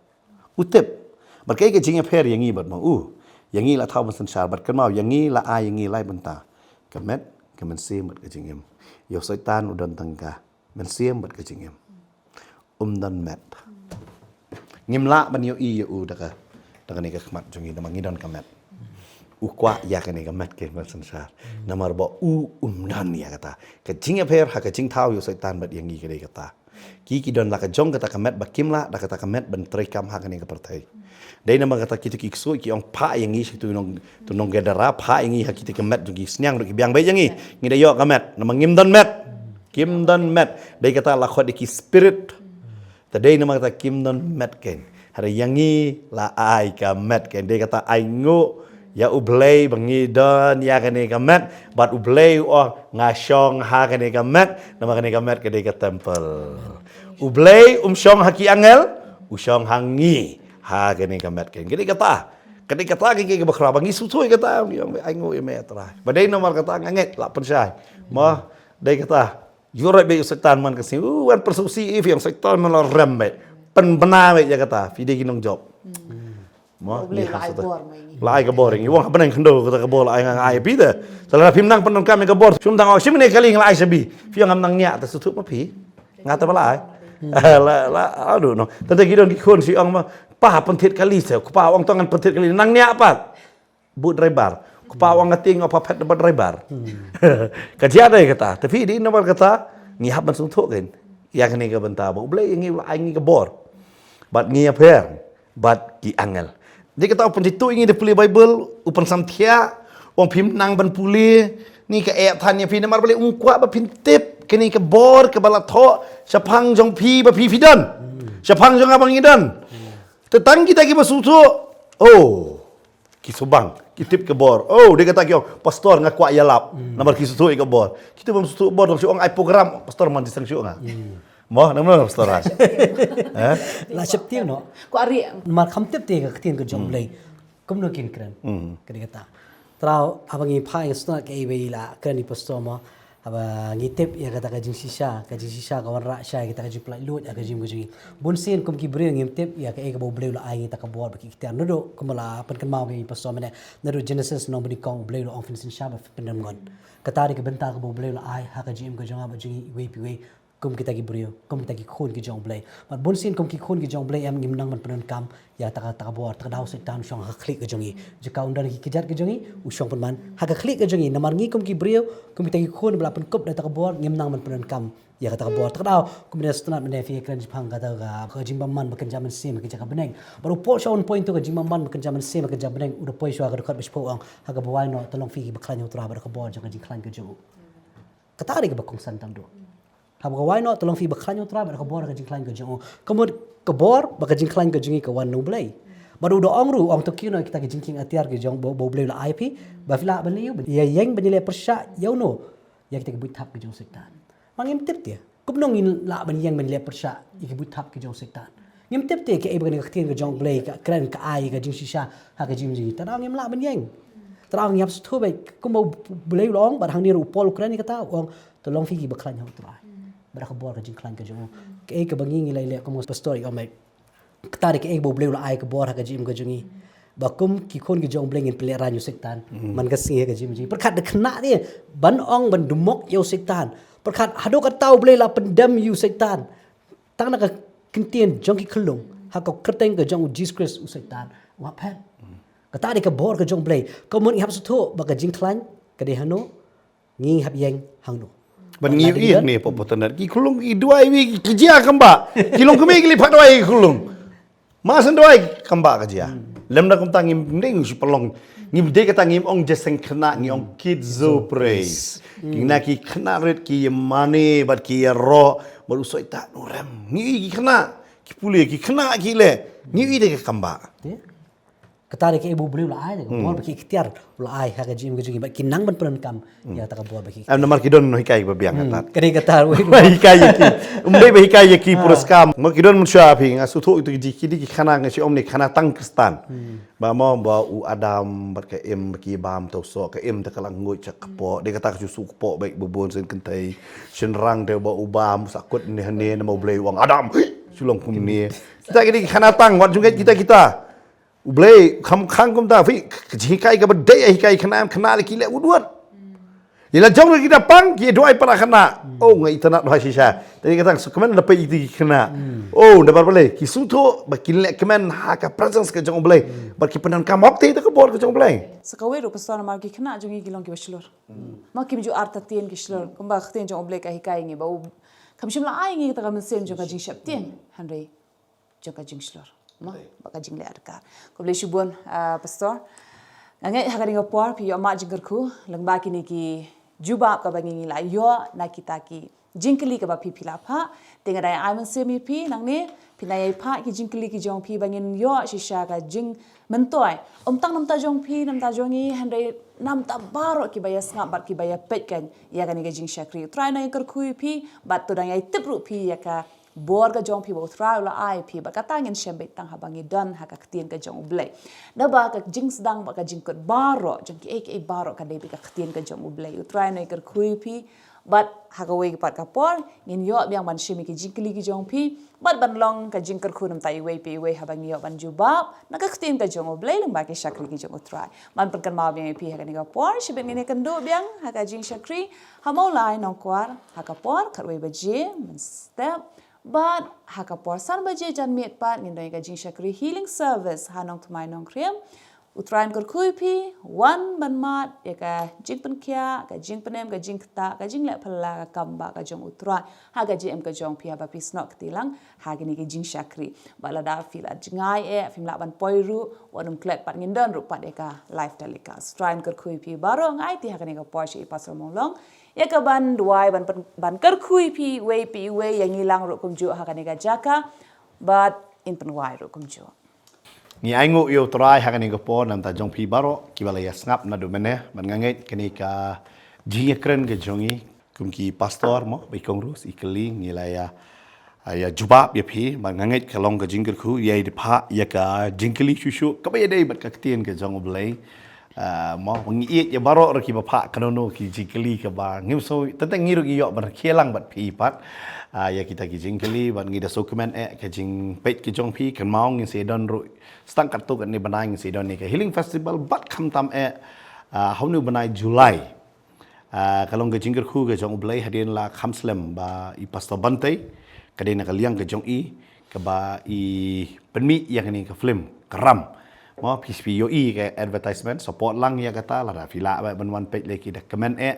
U tip. Bad kaei ka jingïapher ïa ngi bad ma u. Ïa ngi la thaw ban synshar bad kynmaw, ïa ngi la ai ïa ngi lai bynta. Ka met, ka mynsiem bad ka jingim. Ïa u Soitan u don tang ka mynsiem bad ka jingim. Um don met. Ngim lah ban ïohi ïa u da ka, da kane ka khmat jong ngi, namar ngi don ka met. U kwah ïa kane ka met ken ban synshar. Namar ba u um don ïa kata. Ka jingïapher ha ka jingthaw ïa u Soitan bad ïa ngi ka dei kata. Ki ki don la ka jong kata ka met ba kim lah da kata ka met ban treikam ha kane ka pyrthei. Dei namar kata kita ki ksuid ki ong phah ïa ngi sha kitu nong, tu nong Gadara, phah ïa ngi ha kita ki met jong ki, sniang ruh ki biang beit ïa ngi. Ngi da ïoh ka met, namar ngim don met. Kim don met. Dei kata la khot ïa ki spirit. Te dei namar kata kim don met ken. Hynrei ïa ngi la ai ka met ken. Dei kata ai nguh ïa U Blei ba ngi don ïa kane ka met, bad U Blei u ong nga shong ha kane ka met, namar kane ka met ka dei ka temple. U Blei um shong ha ki angel, u shong ha ngi ha kane ka met ken. Ka dei kata. Ka dei kata ka, ka, kaba khraw ba ngi sngewthuh ïa kata, ngi ong ai nguh ïa me Trai. Ba dei namar kata nga ngeit la pynshai. Mo, dei kata. Ïoh roi beit u Soitan man ka sngi. U wan pyrshah u C E phi ong Soitan man la rem beit. Pynbna beit ïa kata. Phi dei ki nongjop. Mo, U Blei la ai ka bor ma ngi. La ai ka bor ngi. Wan ha bneng khyndew kata ka bor la ai nga nga ai phi te. Sa la phim nang pyndonkam ïa ka bor. Phim tang ong shim ne kali nga la ai shabi. Phi ong ngam nang ñiah te sngewthuh ma phi. Nga te ba la ai. La, la, aduh no. Tang te ki don ki khun shi ong ma. Pa, pynthied kali se, kpa ong to ngan pynthied kali, nang nia pat. Bud driver. Kpa ong nga tieng, nga pha phet bud driver. Ka jia dei kata. Te phi dei namar kata, ngi hap ban sngewthuh kein. Ïa kane ka bynta ba U Blei ngi la ai ngi ka bor. Bad ngi ïa pher bad ki angel. Dei kata u pynjituh ïa ngi da pule Bible, u pynsamthiah, ong phim nang ban pule, ni ka eh than ïa phi namar balei um kwah ba phin tip kane ka bor kaba la thoh shaphang jong phi ba phi phi don. Shaphang jong nga ba ngi don. Te tang kita kiba sngewthuh. Oh. Ki subang, ki tip ka bor. Oh, dei kata ki ong, pastor nga kwah ïalap. Namar ki sngewthuh ïa ka bor. Kita bym sngewthuh bor, dang shu ong ai program, pastor man jisang shu nga. Mo, namar pastor Raj. Eh? La sheptieng noh. Kwah ri. Namar kham tip te ka ktien ka jong Blei. Kumno kin kren. Ka dei kata. Trai, haba ngi phai ngi sngewthuh kaei ba i la kren i pastor mo. Haba ngi tip ïa kata ka jingshisha, ka jingshisha ka wanrah shai ïa kata ka jingpyllait luid ïa ka jingim ka jong ngi. Bun sien kum ki briew ngim tip ïa kaei kaba U Blei u la ai ngi ta ka bor bad ki ikhtiar. Naduh kumba la pynkynmaw ngi pastor mynne. Naduh Genesis nongbanyngkong U Blei u la ong phin synshar bad phin pyndem ngon. Kata dei ka bynta kaba U Blei u la ai ha ka jingim ka jong nga bad jong ngi iwei pa iwei. Kum kita ki briew, kum kita ki khun ki jong U Blei. Bad bun sien kum ki khun ki jong U Blei em ngim nang ban pyndonkam ïa ta ka, ta ka bor, ta ka daw Soitan u shong ha ka khlieh ka jong ngi. Jaka un don ki kjat ka jong ngi, u shong pynman ha ka khlieh ka jong ngi. Namar ngi kum ki briew, kum kita ki khun ba la pynkup da ta ka bor, ngim nang ban pyndonkam ïa kata ka bor. Ta ka daw, kum da sngewtynnat mynne phi kren shaphang kata ka, ka jingbymman ba kynja mynsiem ha ka jaka bneng. Bad u Paul sha un point to ka jingbymman ba kynja mynsiem ha ka jaka bneng, u da poi shuwa ka dkhot ba shiphew ong, haba wai noh, to long phi kiba khlaiñ ha U Trai bad da ka bor jong ka jingkhlaiñ ka jong u. Kata dei kaba kongsan tam duh. Haba ka wai noh, to long phi ba khlaiñ ha U Trai bad da ka bor ka jingkhlaiñ ka jong u. Ka mut ka bor bad ka jingkhlaiñ ka jong ngi ka wan na U Blei. Bad u da ong ruh, ong to kiew noh kita ki jingkieng atiar ki jong ba, ba U Blei u la ai phi, ba phi lah ban leh ïa u, ïa ïeng ban ïaleh pyrshah ïa uno, ïa kita ki buit thap ki jong Soitan. Ma ngim tip te kumno ngin lah ban ïeng ban leh pyrshah ïa ki buit thap ki jong Soitan. Ngim tip te kaei ba kane ka ktien ka jong U Blei ka kren ka ai ka jingshisha ha ka jingim jong ngi. Tang ngim lah ban ïeng. Tang ngi hap sngewthuh ba kumba U Blei u la ong bad hangne ruh u Paul u kren ïa kata, u ong to long phi kiba khlaiñ ha U Trai bad da ka bor ka jingkhlaiñ ka jong u. Kaei kaba ngi ngi la ïaleh kum u pastor i ong ba kata dei kaei ba U Blei u la ai ka bor ha ka jingim ka jong ngi. Ba kum ki khun ki jong U Blei ngin pynlehraiñ ïa u Soitan man ka sngi ha ka jingim jong ngi. Pyrkhat da khynnah te ban ong ban dumok ïa u Soitan. Pyrkhat haduh katta U Blei la pyndem ïa u Soitan. Tang na ka ktien jong ki khyllung ha ka kyrteng ka jong u Jisu Khrist u Soitan u hap phet. Kata dei ka bor ka jong U Blei. Ka mut ngi hap sngewthuh ba ka jingkhlaiñ ka dei hano, ngi hap ïeng hangno. Ban ngi ïa ne pop pop ki khyllung i duwai wi ki jia kamba. Ki long kmie ki li pat duwai ki khyllung. Ma san duwai kamba ka jia. Lem da kumta ngim ding shu pynlong. Ngim dei kata ngim ong jeseng khynnah ngi ong kids o praise. Ki na ki khynnah rit ki mane bad ki ro bad u Soitan u rem. Ngi ki khynnah ki pule ki khynnah ki le. Ngi i dei ka kamba. Kata dei kaei ba U Blei u la ai, ka bor ba ki ikhtiar u la ai ha ka jingim ka jong ngi bad ki nang ban pyndonkam ïa kata ka bor ba ki ikhtiar. Namar ki don no hikai ba biang kata. Ka dei kata ruh. Hikai ïa ki. Um dei ba hikai ïa ki pura skam. Mo ki don mynshuwa phi nga sngewthuh ito ki dei ki khana nga shu ong ne khana tang Khristan. Ba mo ba u Adam bad ka Im ba ki bam to so ka Im te ka la nguid sha kpoh. Dei kata ka shu su kpoh ba ba bun sien kynthei. Shynrang te ba u bam sa kut ne hane namar U Blei u ong Adam. Shu long kumne. Kita ki dei ki khana tang wat jong kita kita. U Blei kham khang kumta phi ka jinghikai kaba dei hikai khynnah khynnah la ki leh wut wut. Ïa la jong la ki da pang ki duwai para khynnah. Oh nga itynnat duwai shisha. Te ka tang shu kmen la peit ïa ki khynnah. Oh da bar balei ki sngewthuh ba kin leh kmen ha ka presence ka jong U Blei. Bad ki pyndonkam hok te ïa ka bor ka jong U Blei. Sa kawei ruh pastor namar ki khynnah jong ngi ki long kiba shlur. Ma kim ju artatien ki shlur kumba ka ktien jong U Blei ka hikai ngi ba u kham shym la ai ngi kata ka mynsiem jong ka jingsheptieng. Hynrei jong ka jingshlur. Mo, ba ka jingleh adkar. Khublei shibun, ah, pastor. Nga ngeit ha kane ka por phi ïoh mad jingkyrkhu lyngba kine ki jubab kaba ngi ngi la ïoh na kita ki jingkylli kaba phi phi la phah. Te nga dang ai mynsiem ïa phi nangne phi nang ïai phah ki jingkylli ki jong phi ba ngin ïoh shisha ka jingmyntoi. Ym tang namta jong phi namta jong ngi hynrei namta baroh kiba ïa sngap bad kiba ïa peit kan ïa kane ka jingshakri. U Trai nang ïa kyrkhu ïa phi bad to dang ïai tip ruh phi ïa ka bor ka jong phi ba U Trai u la ai phi bad kata ngin shem beit tang haba ngi don ha ka ktien ka jong U Blei. Naba ka jingsdang bad ka jingkut baroh jong kiei kiei baroh ka dei beit ka ktien ka jong U Blei. U Trai nang ïa kyrkhu ïa phi bad ha kawei pat ka por ngin ïoh biang ban shim ïa ki jingkylli ki jong phi bad ban long ka jingkyrkhu namta iwei pa iwei haba ngi ïoh ban jubab na ka ktien ka jong U Blei lyngba ki shakri ki jong U Trai. Ban pynkynmaw biang ïa phi ha kane ka por shibit ngin ïa kynduh biang ha ka jingshakri ha Mawlai Nongkwar ha ka por khatwei baje mynstep. Bad ha ka por san baje janmiet pat ngin don ïa ka jingshakri healing service ha Nongthymmai Nongkrem. U Trai un kyrkhu ïa phi, wan ban mad ïa ka jingpynkhiah, ka jingpynim, ka jingktah, ka jingleh phylla, ka kam ba ka jong U Trai ha ka jingim ka jong phi haba phi snoh kti lang ha kine ki jingshakri. Bad lada phi la jngai eh, phim lah ban poi ruh, wat nym klet pat, ngin don ruh pat ïa ka live telecast. Trai un kyrkhu ïa phi baroh. Nga aiti ha kane ka por sha i Pastor Mawlong ïa ka ban duwai, ban pyn-, ban kyrkhu ïa phi iwei pa iwei, ïa ngi lang ruh kumjuh ha kane ka jaka. Bad yn pynduwai ruh kumjuh. Ngi ainguh ïa U Trai ha kane ka por namar jong phi baroh kiba la ïa sngap naduh mynne, bad nga ngeit kane ka jingïakren ka jong ngi kum ki pastor mo, ba i Kong Rose i kylli, ngi la ïa, ïa jubab ïa phi, bad nga ngeit ka long ka jingkyrkhu ïa i dei pat ïa ka jingkylli shuh shuh kaba ïadei bad ka ktien ka jong U Blei. Ah, mo, ngi ïeit ïa baroh ruh kiba phah kano kano ki jingkylli kaba ngim sngewthuh, tang ngi ruh ngi ïoh ban rakhe lang bad phi pat. Ah, ïa kita ki jingkylli, bad ngi da shu kmen eh ka jingpeit ka jong phi, kynmaw ngin sa don ruh sa tang katto katne bnai ngin sa don ïa ka Healing Festival, bad khamtam eh, ah, ha une u bnai July. Ah, ka long ka jingkyrkhu ka jong U Blei hadien la kham slem ba i Pastor Bantei, ka dei na ka liang ka jong i, kaba i pynmih ïa kane ka film, Ka Ram. Mo, phi, phi ïohi ka advertisement, support lang ïa kata, lada phi lah ban wan peit lei ki da kmen eh.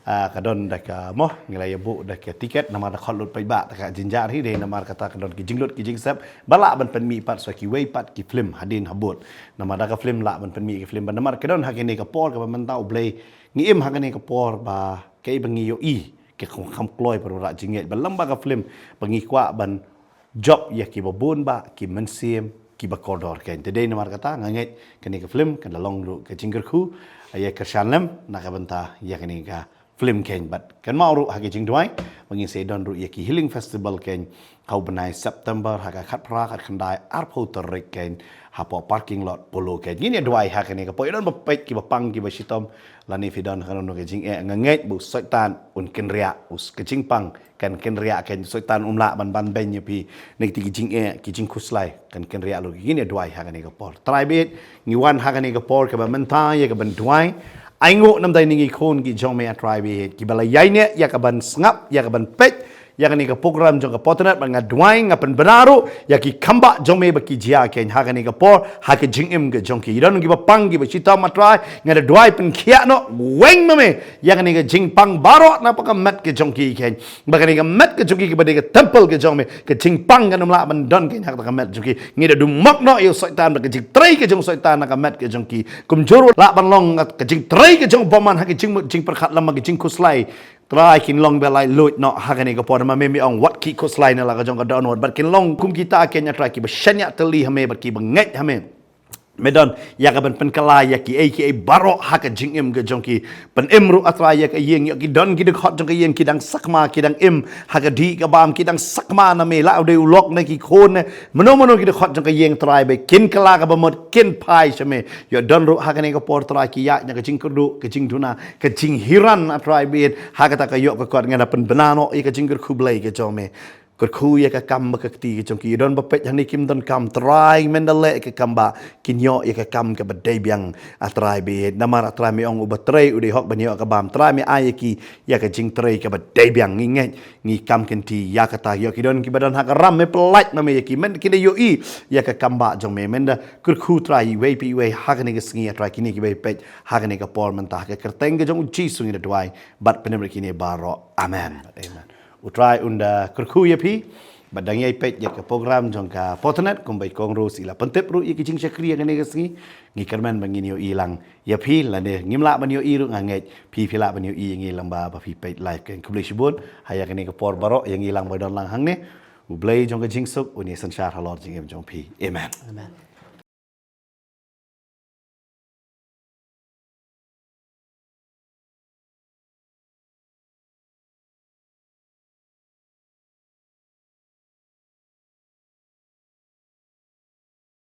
Ah, ka don da ka mo, ngi la ïa buh da ka tiket, namar da khot lut paidbah, da ka jynjar hi dei namar kata ka don ki jinglut ki jingsep ba lah ban pynmih pat sa kiwei pat ki film hadien habud. Namar da ka film lah ban pynmih ki film, bad namar ka don ha kane ka por kaba mynta U Blei, ngi im ha kane ka por ba kaei ba ngi ïohi, ka kham, kham kloi, ba rah jingngeit, ba lem bad ka film ba ngi kwah ban jop ïa kiba bun bah ki mynsiem kiba kordor. Kane te dei namar kata nga ngeit kane ka film kan da long ruh ka jingkyrkhu, ïa kyrshan lem na ka bynta ïa kane ka film kane. Bad kynmaw ruh ha ka jingduwai ba ngin sa don ruh ïa ki Healing Festival kane ha u bnai September, ha ka khatphra khatkhyndai arphew tarik kane, hapoh parking lot Polo kane. Ngin ïa duwai ha kane ka por, ïa don ba peit kiba pang kiba shitom, lane phi don ha kano kano ka jingeh, nga ngeit ba u Soitan un kynriah, u s-, ka jingpang kan kynriah, kan Soitan um lah ban ban beiñ ïa phi na kita ki jingeh, ki jingkhuslai kan kynriah lut. Ngin ïa duwai ha kane ka por. Trai bad ngi wan ha kane ka por kaba mynta ïa ka ban duwai. Ainguh namar ïa ngi khun ki jong me, A Trai bad kiba la ïaineh ïa ka ban sngap, ïa ka ban peit ïa kane ka program jong ka Potternet, bad nga duwai, nga pynbna ruh ïa ki kam bah jong me ba ki jia kane ha kane ka por, ha ka jingim ka jong ki. Don kiba pang kiba shitom, A Trai, nga da duwai pynkhiah noh, weng ma me ïa kane ka jingpang baroh na ka met ka jong ki kane. Ba kane ka met ka jong ki kaba dei ka temple ka jong me, ka jingpang kan ym lah ban don kane ha ka met jong ki. Ngi da dumok noh ïa u Soitan, ba ka jingtrei ka jong u Soitan na ka met ka jong ki kumjuh ruh lah ban long ka jingtrei ka jong u bymman ha ka jing, jingpyrkhat lem bad ka jingkhuslai. Trai, kin long ba laitluid noh ha kane ka por, namar me, me ong wat ki khuslai na la ka jong ka dohnud, bad kin long kum kita kane, A Trai, kiba shaniah tylli ha me bad kiba ngeit ha me. Me don ïa ka ban pynkylla ïa kiei kiei baroh ha ka jingim ka jong ki. Pynim ruh, A Trai, ïa ka ïing, ïa ki don ki dkhot jong ka ïing ki dang sakma, ki dang im ha ka dih ka bam, ki dang sakma na me, la u dei u lok ne ki khun ne mano mano ki dkhot jong ka ïing, Trai, ba kin kylla kaba mut, kin phai sha me. Ïa don ruh ha kane ka por, Trai, ki ïaid na ka jingkyrduh, ka jingduna, ka jinghiran, A Trai bad ha kata ka ïoh ka kot, nga da pynbna noh ïa ka jingkyrkhu Blei ka jong me. Kyrkhu ïa ka kam bad ka kti ka jong ki. Don ba peit hangne kim don kam, Trai, men da leh ka kam ba kin ïoh ïa ka kam kaba dei biang, A Trai bad. Namar, A Trai, me ong uba trei u dei hok ban ïoh ka bam. Trai, me ai ïa ki ïa ka jingtrei kaba dei biang. Ngi ngeit, ngi kam kynti ïa kata. Ïoh ki don kiba don ha ka ram, me pyllait ma me ïa ki, men kin da ïohi ïa ka kam bah jong me. Men da kyrkhu, Trai, iwei pa iwei ha kane ka sngi, A Trai, kine kiba peit ha kane ka por mynta, ha ka kyrteng ka jong u Jisu ngi da duwai bad pynim ruh kine baroh. Amen. Amen. U Trai un da kyrkhu ïa phi. Bad dang ïai peit ïa ka program jong ka Potternet, kumba i Kong Rose i la pyntip ruh ïa ki jingshakri ïa kane ka sngi, ngi kyrmen ba ngin ïohi lang ïa phi, lane ngim lah ban ïohi ruh, nga ngeit phi, phi lah ban ïohi ïa ngi lang ba, ba phi peit live kane. Khublei shibun ha ïa kane ka por baroh ïa ngi lang ba don lang hangne. U Blei jong ka jingsuk un ïa synshar halor jingim jong phi. Amen. Amen.